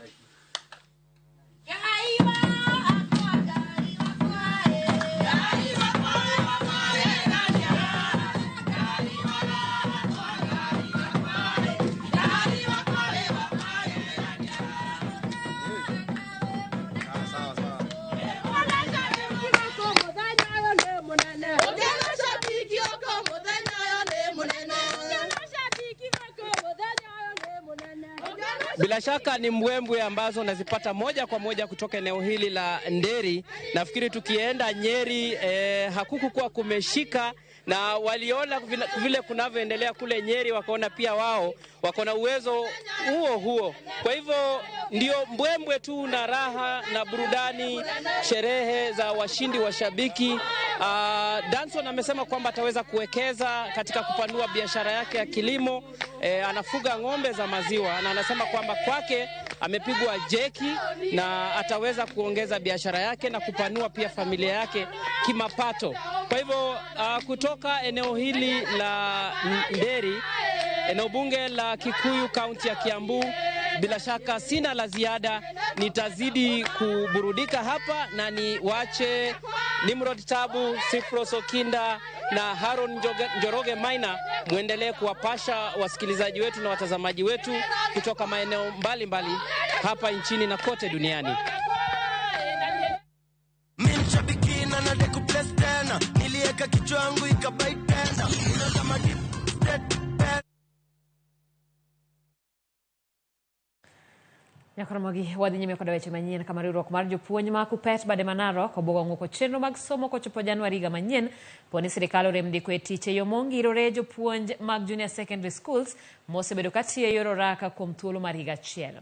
Bila shaka ni mbwembwe ambazo nazipata moja kwa moja kutoka eneo hili la Nderi. Nafikiri tukienda Nyeri hakukuwa kumeshika, na waliona vile kunavyoendelea kule Nyeri, wakaona pia wao wako na uwezo huo huo. Kwa hivyo ndio mbwembwe tu na raha na burudani, sherehe za washindi wa shabiki. Danson amesema kwamba ataweza kuwekeza katika kupanua biashara yake ya kilimo. Anafuga ng'ombe za maziwa na anasema kwamba kwake amepigwa jeki na ataweza kuongeza biashara yake na kupanua pia familia yake kimapato. Kwa hivyo kutoka eneo hili la Nderi, eneo bunge la Kikuyu, kaunti ya Kiambu, bila shaka sina la ziada, nitazidi kuburudika hapa na niwache Nimrod Tabu, Sifros Okinda na Haron Njoroge Maina muendelee kuwapasha wasikilizaji wetu na watazamaji wetu kutoka maeneo mbalimbali hapa nchini na kote duniani. Nyakoromogi wadhi nyime kod weche manyien kama riwruok mar jopuonj ma Kuppet bade ma Narok obuogo ng'uko chenro mag somo kochopo Januari higa manyien po ni sirikal orem ndiko e tich e yo mongirore jopuonj mag junior secondary schools mosebedo katiyo e yor oraka kuom thuolo mar higa achiel.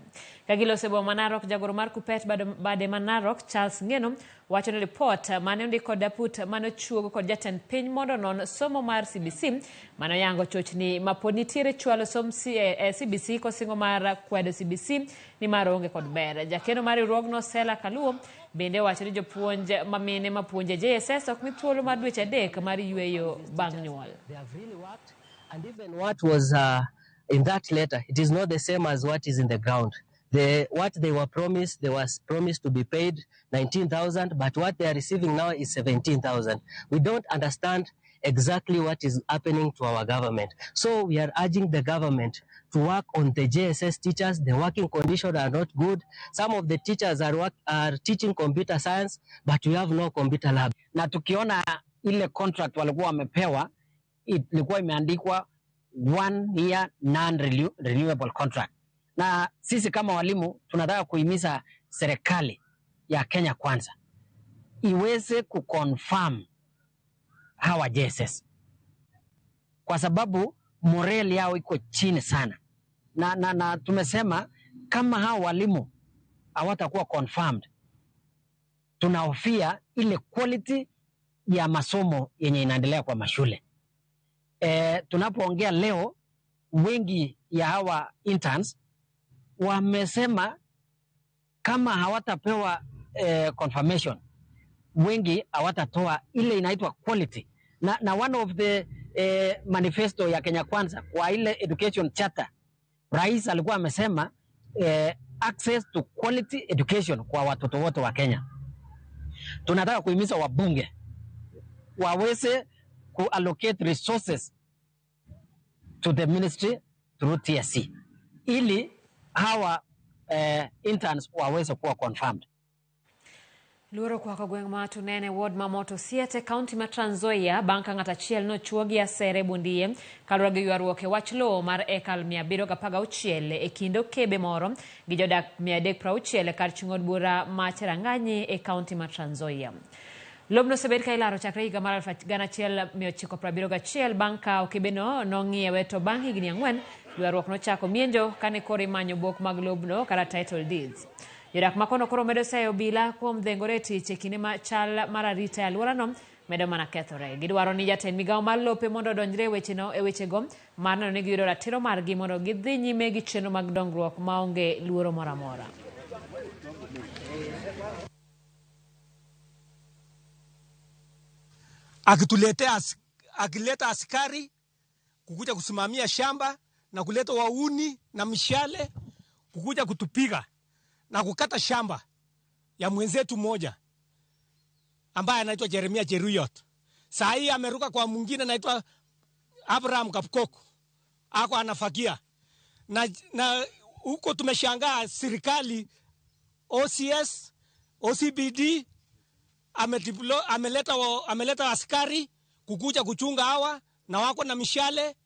Ka giloso e boma ma Narok, jagoro mar Kuppet bade ma Narok Charles Ng'eno wacho ni ripot mane ondik kod Daput mane ochuogo kod jatend piny mondo onon somo mar CBC mane oyango chochni mapod nitiere chwalo som CBC kosingo mar kwedo CBC ni mar onge kod ber. Jakeno mar riwruogno Sela Kaluo bende owacho ni jopuonj mamine mapuonjo e JSS ok mi thuolo mar dweche 3 mar yweyo bang' nyuol. They have really worked, and even what was in that letter, it is not the same as what is in the ground. What they were promised, they was promised to be paid 19,000, but what they are receiving now is 17,000. We don't understand exactly what is happening to our government. So we are urging the government to work on the JSS teachers. The working conditions are not good. Some of the teachers are teaching computer science, but we have no computer lab. Na tukiona ile contract walikuwa wamepewa, ilikuwa imeandikwa 1 year non-renewable contract. Na sisi kama walimu tunataka kuhimiza serikali ya Kenya Kwanza iweze kuconfirm hawa JSS, kwa sababu morale yao iko chini sana. Na tumesema Kama hao walimu hawatakuwa confirmed, tunahofia ile quality ya masomo yenye inaendelea kwa mashule. Tunapoongea leo, wengi ya hawa interns wamesema kama hawatapewa confirmation, wengi hawatatoa ile inaitwa quality. Na one of the manifesto ya Kenya Kwanza kwa ile education charter, rais alikuwa amesema access to quality education kwa watoto wote wa Kenya. Tunataka kuhimiza wabunge waweze kuallocate resources to the ministry through TSC ili hawa interns waweze kuwa confirmed. Luoro kwako gweng' ma Tunene ward ma Moto Siete kaunti ma Trans Nzoia bang' ka ng'at achiel nochuo gi asere bundie kaluwore gi ywaruok e wach lowo mar eka 716 e kind okebe moro gi jodak 360 kar chung' od bura ma Cheranganyi e kaunti ma Trans Nzoia. Lobno osebed ka ilaro chakre higa mar 1971 bang' ka okebeno nong'iewe to bang' higni 4 ywaruok nochako mienjo kane koro imanyo bok mag lobno kata title deeds. Jodak makono koro medo seyo obila kuom dhengore e tich e kinde ma chal mar arita e alworano medo mana kethore. Gidwaro ni jatend migawo mar lope mondo odonjre e wechego mar neno ni giyudo ratiro margi mondo gidhi nyime gi chenro mag dongruok maonge luoro moro amora. Akileta askari kukuja kusimamia shamba na kuleta wauni na mishale kukuja kutupiga na kukata shamba ya mwenzetu mmoja ambaye anaitwa Jeremia Jeruyot. Saa hii ameruka kwa mwingine anaitwa Abraham Kapkoko, ako anafagia. Na huko tumeshangaa serikali OCS, OCBD ameleta askari kukuja kuchunga hawa na wako na mishale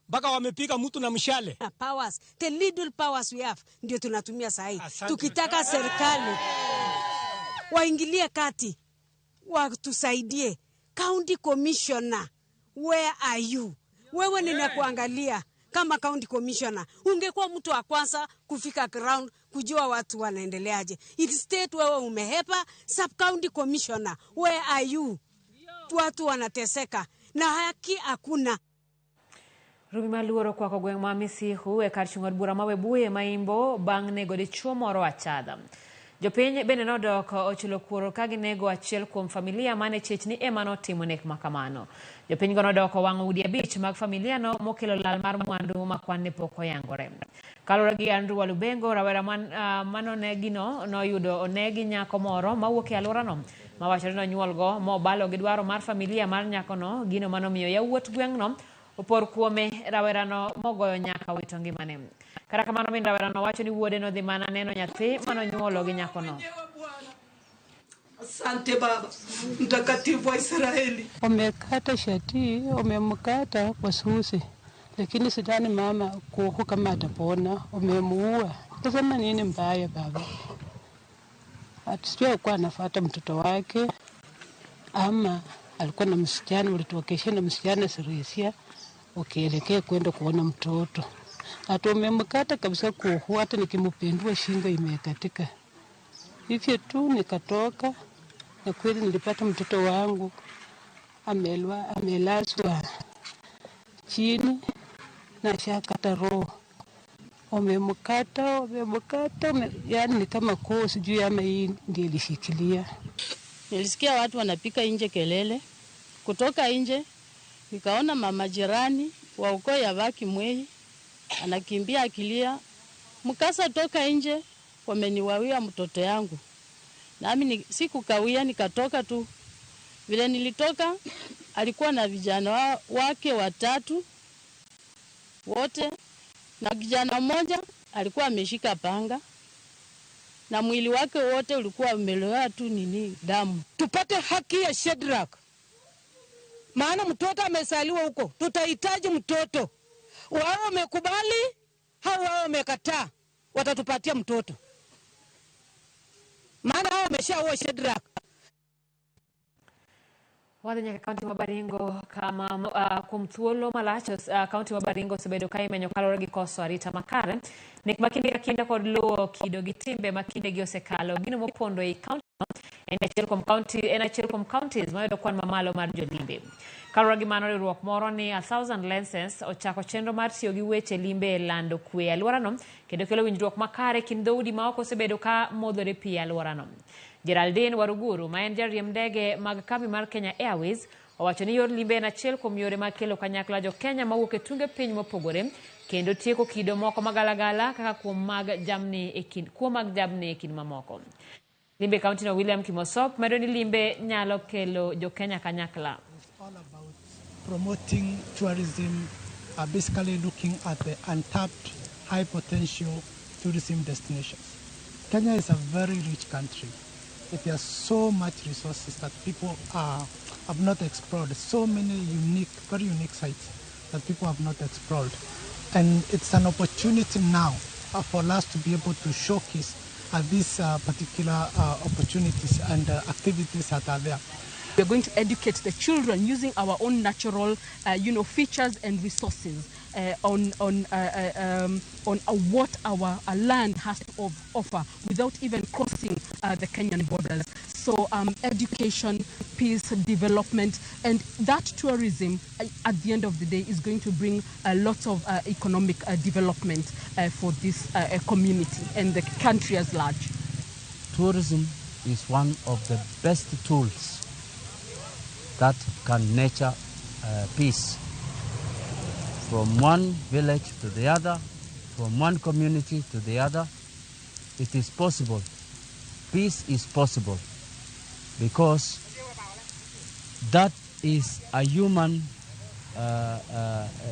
mpaka wamepiga mtu na mishale. Powers, the little powers we have ndio tunatumia sahi. Tukitaka serikali waingilie kati, watusaidie. County Commissioner, where are you? Wewe ninakuangalia kama County Commissioner. Ungekuwa mtu wa kwanza kufika ground kujua watu wanaendeleaje. Instead wewe umehepa. Sub County Commissioner, where are you? Watu wanateseka na haki hakuna. Rumi maluoro kwako gweng' ma Misihu e kar chung' od bura ma Webuye Maimbo bang' nego dichuo moro achadha. Jopiny bende nodok ochulo kuoro ka ginego achiel kuom familia mane chich ni ema notimo nek makamano. Jopiny go nodok owang'o udi 5 mag familia no mokelo lal mar mwandu ma kwan ne pok oyangore. Kaluwore gi Andrew Walubengo, rawera manonegino noyudo onegi nyako moro mawuok e alworano mawachore nonyuolgo mobalo gi dwaro mar familia mar nyakono, gino manomiyo yawuot gweng'no opor kuome rawerano mogoyo nyaka wito ngimane. Kata kamano min rawerano wacho ni wuode nodhi mana neno nyathi manonyuolo gi nyakono. Asante Baba Mtakatifu wa Israeli. Wamekata shati, wamemkata kwa susi, lakini sidhani mama kuhu kama atapona. Wamemuua. Tasema nini mbaya baba? Atusijua alikuwa anafuata mtoto wake ama alikuwa na msichana, walituokesha na msichana Sirisia ukielekea kwenda kuona mtoto. Hata umemkata kabisa kuhu, hata nikimpindua shingo imekatika. Hivyo tu nikatoka na kweli nilipata mtoto wangu amelazwa chini na shakata roho. Umemkata, yani ni kama koo, sijui ama hii ndiye ilishikilia. Nilisikia watu wanapika nje kelele. Kutoka nje nikaona mama jirani wa ukoo ya Vaki Mwei anakimbia akilia, mkasa toka nje, wameniwawia mtoto yangu. Nami sikukawia, nikatoka tu. Vile nilitoka alikuwa na vijana wake 3 wote, na kijana mmoja alikuwa ameshika panga na mwili wake wote ulikuwa umeloa tu nini damu. Tupate haki ya Shedrack, maana mtoto amesaliwa huko, tutahitaji mtoto. Wao wamekubali au wao wamekataa, watatupatia mtoto, maana hao wameshaoa Shedrack. Wadhi nyaka kaunti ma Baringo kama kuom thuolo malach kaunti ma Baringo osebedo ka imenyo kaluwore gi koso arita makare. Nek ma kinde ka kinde kod luwo kido gi timbe ma kindegi osekalo. Gino mopondo ei kaunti en achiel kuom counties mayudo kwan mamalo mar jolimbe. Kaluwore gi mano, riwruok moro ni 1000 Lenses ochako chenro mar tiyo gi weche limbe e lando kwe e alworano kendo kelo winjruok makare kind dhoudi ma ok osebedo ka modhore pi e alworano. Geraldine Waruguru, ma en jariemb ndege mag kambi mar Kenya Airways, owacho ni yor limbe en achiel kuom yore mag kelo kanyakla jo Kenya mawuok e tunge piny mopogore kendo tieko kido moko magalagala kaka kuo mag jamni e kind mamoko. Limbe kaunti no William Kimosop medo ni limbe nyalo kelo jo Kenya kanyakla. It's all about promoting tourism, basically looking at the untapped high potential tourism destinations. Kenya is a very rich country. It has so much resources that people have not explored, so many unique, very unique sites that people have not explored. And it's an opportunity now for us to be able to showcase these particular opportunities and activities that are there. We are going to educate the children using our own natural, features and resources on what our land has to offer without even crossing the Kenyan borders. So education, peace, development, and that tourism at the end of the day is going to bring a lot of economic development for this community and the country as large. Tourism is one of the best tools that can nurture peace from one village to the other, from one community to the other. It is possible. Peace is possible because that is a human,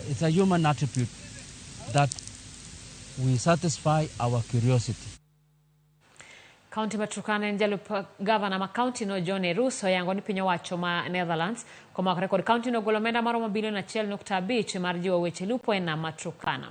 it's a human attribute that we satisfy our curiosity. Kaunti ma Turkana en jalup gavana ma kaunti no John Eruso yango ni piny owacho ma Netherlands komakore kod kaunti no golo omenda maromo bilion 1.5 mar jiwo weche lupo e nam ma Turkana.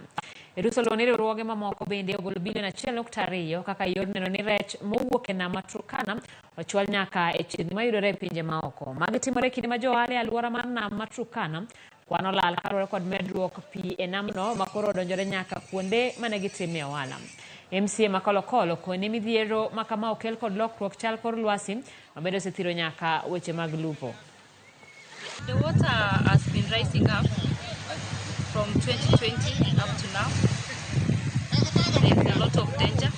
Eruso luwo ni riwruoge mamoko bende ogolo bilion 1.2 kaka yor neno ni rech mowuok e nam ma Turkana ochwal nyaka e chirni mayudore e pinje maoko. Magi timore kinde ma jo ohala e alwora mar nam ma Turkana kwano lal kaluwore kod medruok pi e namno ma koro odonjore nyaka kuonde mane gitime ohala. MCA ma Kolokolo koni midhiero ma kama okel kod lokruok chal kor lwasi mabende osethiro nyaka weche mag lupo. The water has been rising up from 2020 up to now. There is a lot of danger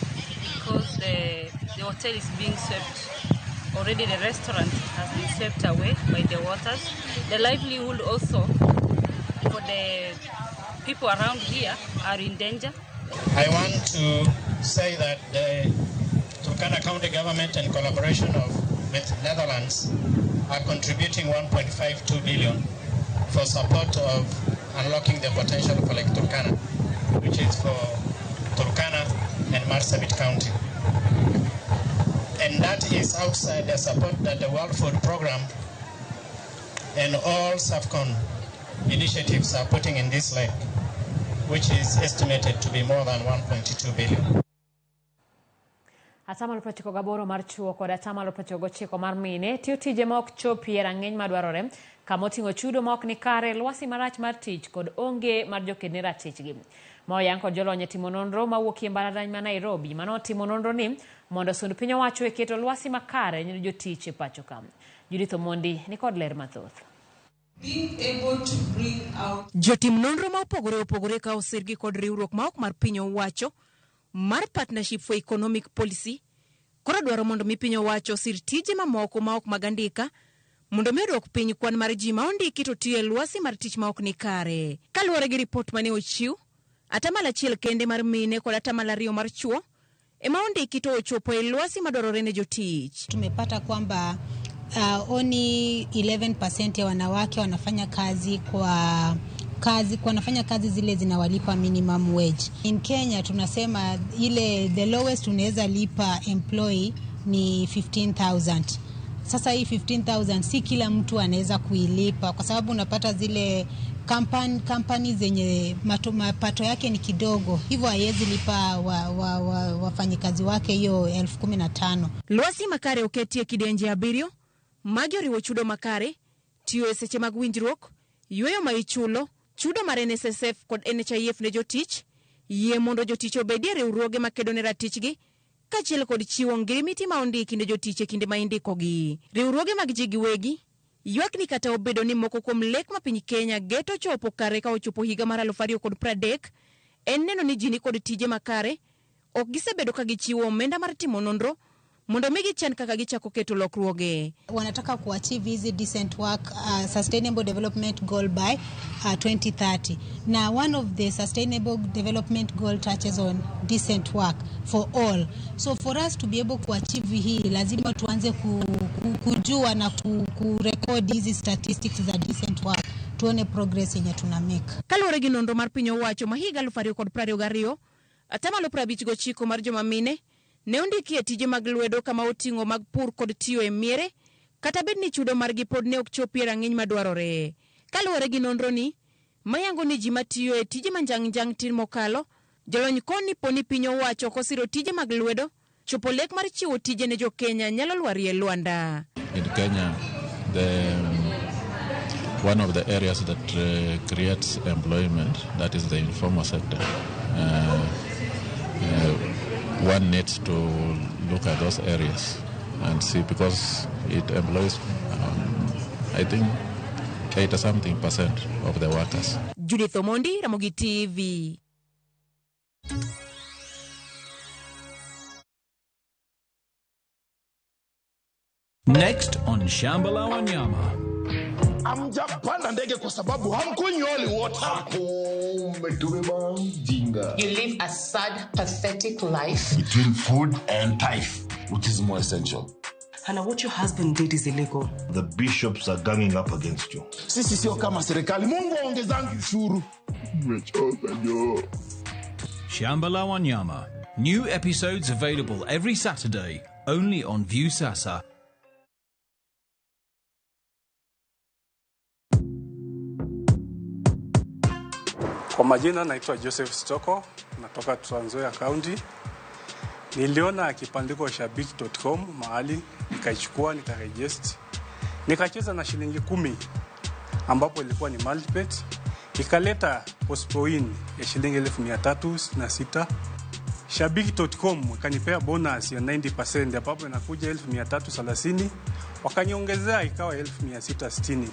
because the hotel is being swept. Already the restaurant has been swept away by the waters. The livelihood also for the people around here are in danger. I want to say that the Turkana County government in collaboration with Netherlands are contributing 1.52 billion for support of unlocking the potential for Lake Turkana, which is for Turkana and Marsabit County. And that is outside the support that the World Food Program and all SAFCON initiatives are putting in this lake, which is estimated to be more than 1.2 billion. Atamalo 98 mar chuo kod atamalo 99 mar mine tiyo tije ma ok chopi e rang'iny madwarore kama oting'o chudo ma ok ni kare, lwasi marach mar tich kod onge mar joked ne ratichgi. Ma oyang kod jolony e timo nonro mawuok e mbalariany ma Nairobi mano otimo nonro ni mondo osund piny owacho e keto lwasi makare ne jotich e pacho ka. Judith Omondi ni kod ler mathoth. Jotim nonro ma opogore opogore ka osirgi kod riwruok ma ok mar piny owacho mar Partnership for Economic Policy koro dwaro mondo mi piny owacho osir tije mamoko ma ok mag andika mondo mi odwok piny kwan mar ji ma ondiki to tiyo e lwasi mar tich ma ok ni kare. Kaluwore gi ripot mane ochiw, 1% kende mar mine kod 2% mar chuo ema ondiki to ochopo e lwasi madwarore ne jotich. Tumepata kwamba only 11% ya wanawake wanafanya kazi kwa wanafanya kazi zile zinawalipa minimum wage. In Kenya tunasema ile the lowest unaweza lipa employee ni 15,000. Sasa hii 15,000 si kila mtu anaweza kuilipa kwa sababu unapata zile company zenye mapato yake ni kidogo, hivyo haiwezi lipa wafanyikazi wake hiyo 15,000. Lwasi makare oketie kidenje 7, magi oriwo chudo makare, tiyo e seche mag winjruok, yueyo ma ichulo, chudo mar NSSF kod NHIF ne jotich, yie mondo jotich obedie riwruoge makedo ne ratichgi, kaachiel kod chiwo ngirimiti ma ondiki ne jotich e kinde ma indikogi. Riwruoge mag ji giwegi ywak ni kata obedo ni moko kuom lek ma piny Kenya geto chopo kare ka ochopo higa mar 2030, en neno ni ji ni kod tije makare, ok gisebedo ka gichiwo omenda mar timo nonro mondo mi gichan kaka gichako keto lokruoge. Wanataka kuachieve hizi decent work sustainable development goal by 2030. Na one of the sustainable development goal touches on decent work for all. So for us to be able kuachieve hii lazima tuanze kujua na kurekodi hizi statistics za decent work, tuone progress yenye tuna make. Kaluwore gi nonro mar piny owacho ma higa 2022, 59% mar joma mine ne ondiki e tije mag lwedo kama oting'o mag pur kod tiyo e miere, kata bed ni chudo margi pod ne ok chopi e rang'iny madwarore. Kaluwore gi nonro ni, mayango ni ji matiyo e tije manjang' tin mokalo, jolony koni poni piny owacho ok osiro tije mag lwedo, chopo lek mar chiwo tije ne jo-Kenya nyalo lwarie lwanda. In Kenya, one of the areas that creates employment, that is the informal sector. One needs to look at those areas and see, because it employs, I think, 80-something% of the workers. Judith Omondi, Ramogi TV. Next on Shamba la Wanyama. Hamjapanda ndege kwa sababu hamkunywi holy water. Umetubeba mjinga. You live a sad, pathetic life. Between food and tithe, which is more essential? Hannah, what your husband did is illegal. The bishops are ganging up against you. Sisi sio kama serikali. Mungu aongezangi ushuru. Nimechoka jo. Shamba la Wanyama. New episodes available every Saturday, only on Viusasa. Kwa majina naitwa Joseph Stoko, natoka Trans Nzoia County. Niliona kibandiko shabiki.com mahali, nikaichukua, nikaregister. Nikacheza na shilingi 10 ambapo ilikuwa ni multibet. Ikaleta postpoin ya shilingi 1366. Shabiki.com ikanipea bonus ya 90% ambapo inakuja 1330, wakaniongezea ikawa 1660.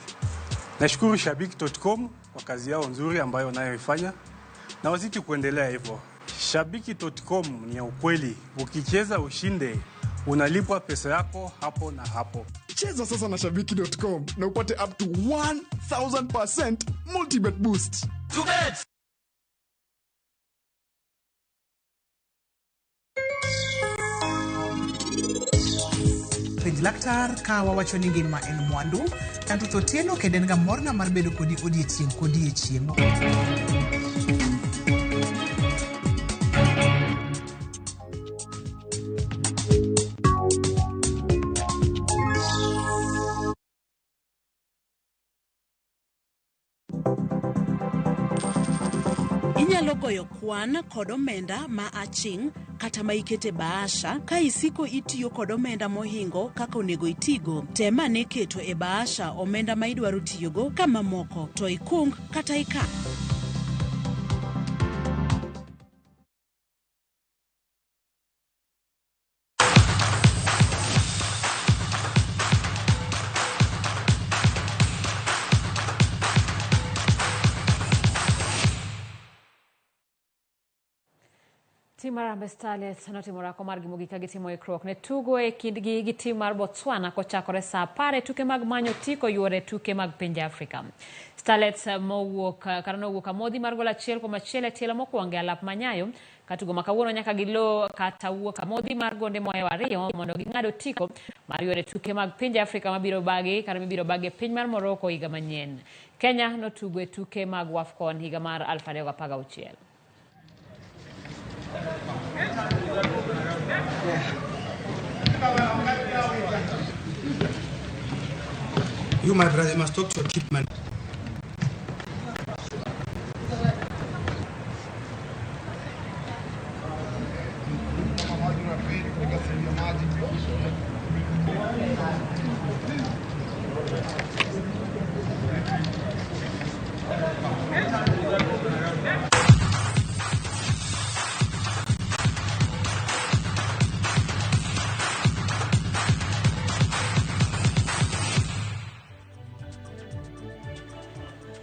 Nashukuru Shabiki.com kwa kazi yao nzuri ambayo wanayoifanya na wazidi kuendelea hivyo. Shabiki.com ni ya ukweli. Ukicheza ushinde, unalipwa pesa yako hapo na hapo. Cheza sasa na Shabiki.com na upate up to 1000% multibet boost. To bet! Penj laktar ka wawacho ni ngima en mwandu, Kantuth Otieno kendo en ga morna mar bedo kodi odiechieng' kodiechieng'. Inyalo goyo kwan kod omenda ma aching' kata ma ikete bahasha ka isiko itiyo kod omenda mohingo kaka onego itigo. Tem ane keto e bahasha omenda ma idwaro tiyogo ka mamoko to ikung kata ika. Tim mar Harambee Starlets notimo orako margi mogik ka gitimo ikruok ne tugo e kindgi gi tim mar Botswana kochakore saa 10 e tuke mag manyo otiko yuore tuke mag pinje Afrika. Starlets mowuok kata nowuok amodhi mar gol 1-1 e tielo mokwongo e alap manyayo ka tugo ma kawuono nyaka gilo kata wuok amodhi mar gonde mohewo 2 mondo ging'ad otiko mar yuore tuke mag pinje Afrika mabiro bagi kata mibiro bagi e piny mar Morocco higa manyien. Kenya notugo e tuke mag WAFCON higa mar 2016. You, my brother, you must talk to your kid man.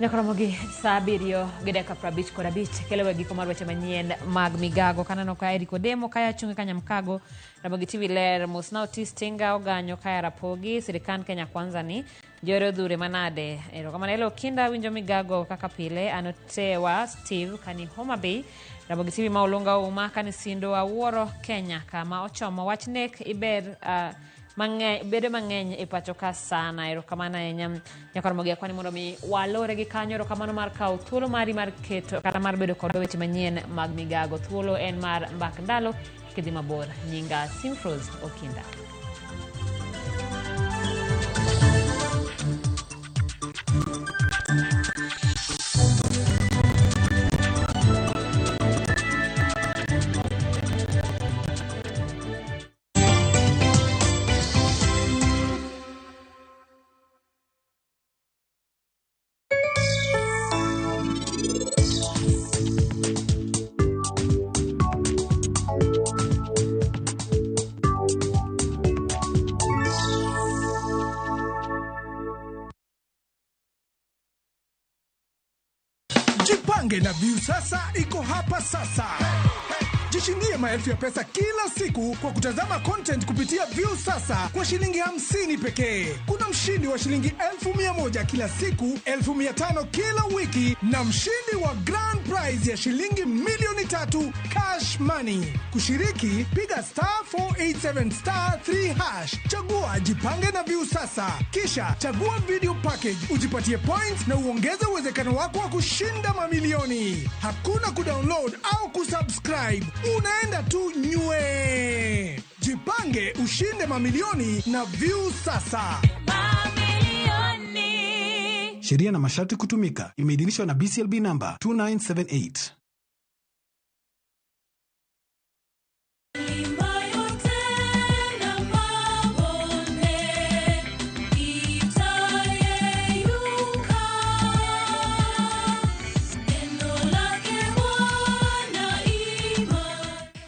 Nyakoromogi saa 7:55 kelo giko mar weche manyien mag migago. Kaneno ka Eric Odemo kaya chunge Kanyamkago, Ramogi TV ler mosna Otis Tinga oganyo kaya Rapogi, sirikand Kenya Kwanza ni jore odhure manade. Erokamano Elo Kinda winjo migago kaka pile anotewa Steve kani Homa Bay, Ramogi TV ma Olunga Uma kani Sindo awuoro Kenya kama ochomo wach nek iber mang'eny bedo mang'eny e pacho ka sana. Erokamano ahinya Nyakoromogi, akwani mondo mi walore gi kanyo. Erokamano mar kawo thuolo mari mar keto kata mar bedo kod weche manyien mag migago. Thuolo en mar mbak ndalo kik idhi mabor. Nyinga Simfrose Okinda. Jipange na Viusasa iko hapa sasa. Jishindie maelfu ya pesa kila siku kwa kutazama content kupitia Viusasa kwa shilingi 50 pekee. Kuna mshindi wa shilingi 1,100 kila siku, 1,500 kila wiki na mshindi wa grand prize ya shilingi 3,000,000 cash money. Kushiriki, piga *487*3#. Chagua Jipange na Viusasa. Kisha chagua video package, ujipatie points na uongeze uwezekano wako wa kushinda mamilioni. Hakuna kudownload au kusubscribe. Unaenda tu nywe. Jipange ushinde mamilioni na Viusasa. Mamilioni. Sheria na masharti kutumika. Imeidhinishwa na BCLB number 2978.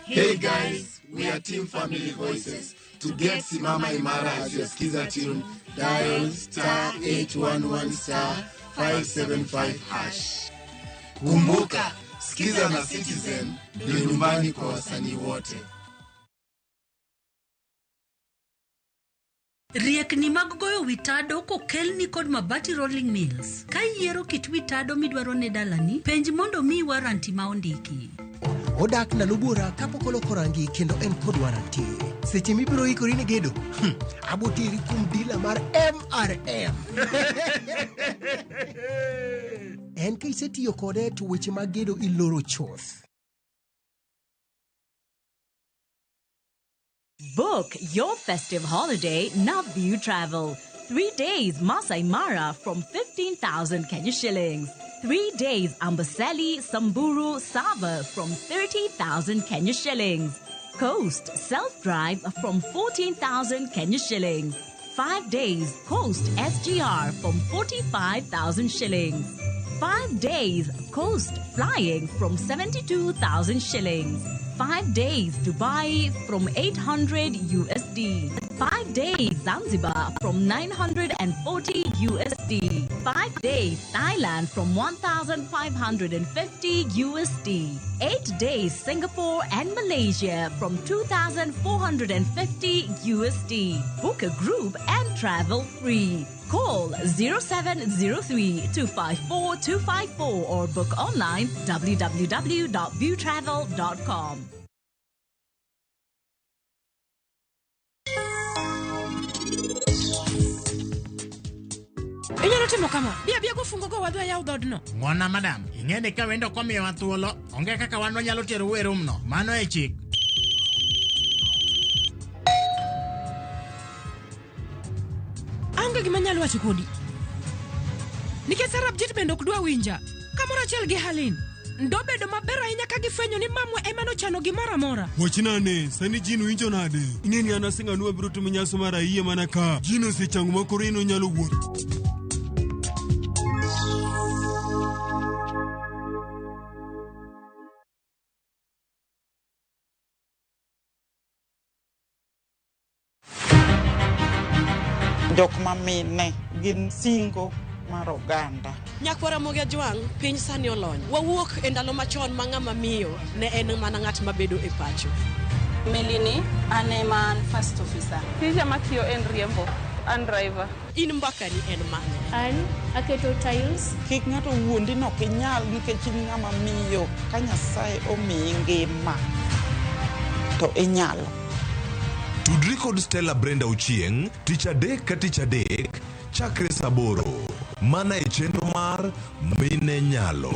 Hey guys, we are Team Family Voices. To get Simama Imara as your Skiza tune, dial *811*575#. Kumbuka, Skiza na Citizen ndio nyumbani kwa wasanii wote. Riekni mag goyo witado kokelni kod Mabati Rolling Mills. Ka iyiero kit witado midwaro ne dalani, penj mondo miyi waranti ma ondiki. Odak ndalo buora kapok oloko rangi kendo en kod waranti. Seche mibiro ikori ne gedo, aboteri kuom dila mar MRM. En ka isetiyo kode to weche mag gedo iloro chuth. Book your festive holiday Navview Travel. 3 days Masai Mara from 15,000 Kenya shillings. 3 days Amboseli, Samburu, Sava from 30,000 Kenya shillings. Coast self-drive from 14,000 Kenya shillings. 5 days Coast SGR from 45,000 shillings. 5 days Coast flying from 72,000 shillings. 5 days Dubai from 800 USD. 5 days Zanzibar from 940 USD. 5 days Thailand from 1,550 USD. 8 days Singapore and Malaysia from 2,450 USD. Book a group and travel free. Call 0703 254 254 or book online www.viewtravel.com. Inyalo timo kama, bia bia gofungo go wadwa yaw dhoodno. Ng'wona madam, ing'e ni ka wendo komiyowa thuolo, onge kaka wan wanyalo tero e room no. Mano e chik. Aonge gima anyalo wacho kodi. Nikech Sarabjit bende ok dwa winja. Kamoro achiel gi Halin. Ndobedo maber ahinya ka gifwenyo ni mamwa ema nochano gimoro amora. Wachna ane, sani Jin winjo nade? Ing'e ni an asinganu wabiro timo nyasi mar ayie mana ka. Jin osechango ma koro en onyalo wuotho. Jok mamine gin singo mar oganda. Nyakwar Ramogi Ajwang', piny sani olony. Wawuok e ndalo machon ma ng'ama miyo ne en mana ng'at mabedo e pacho. Melini, an ema an first officer. Tija matiyo en riembo, an driver. In mbakani en mane? An aketo tiles. Kik ng'ato wuondi ni ok inyal nikech in ng'ama miyo ka Nyasaye omiyi ngima to inyalo. Tudri kod Stella Brenda Ochieng' tich adek ka tich adek chakre saa aboro mana e chenro mar Mine Nyalo.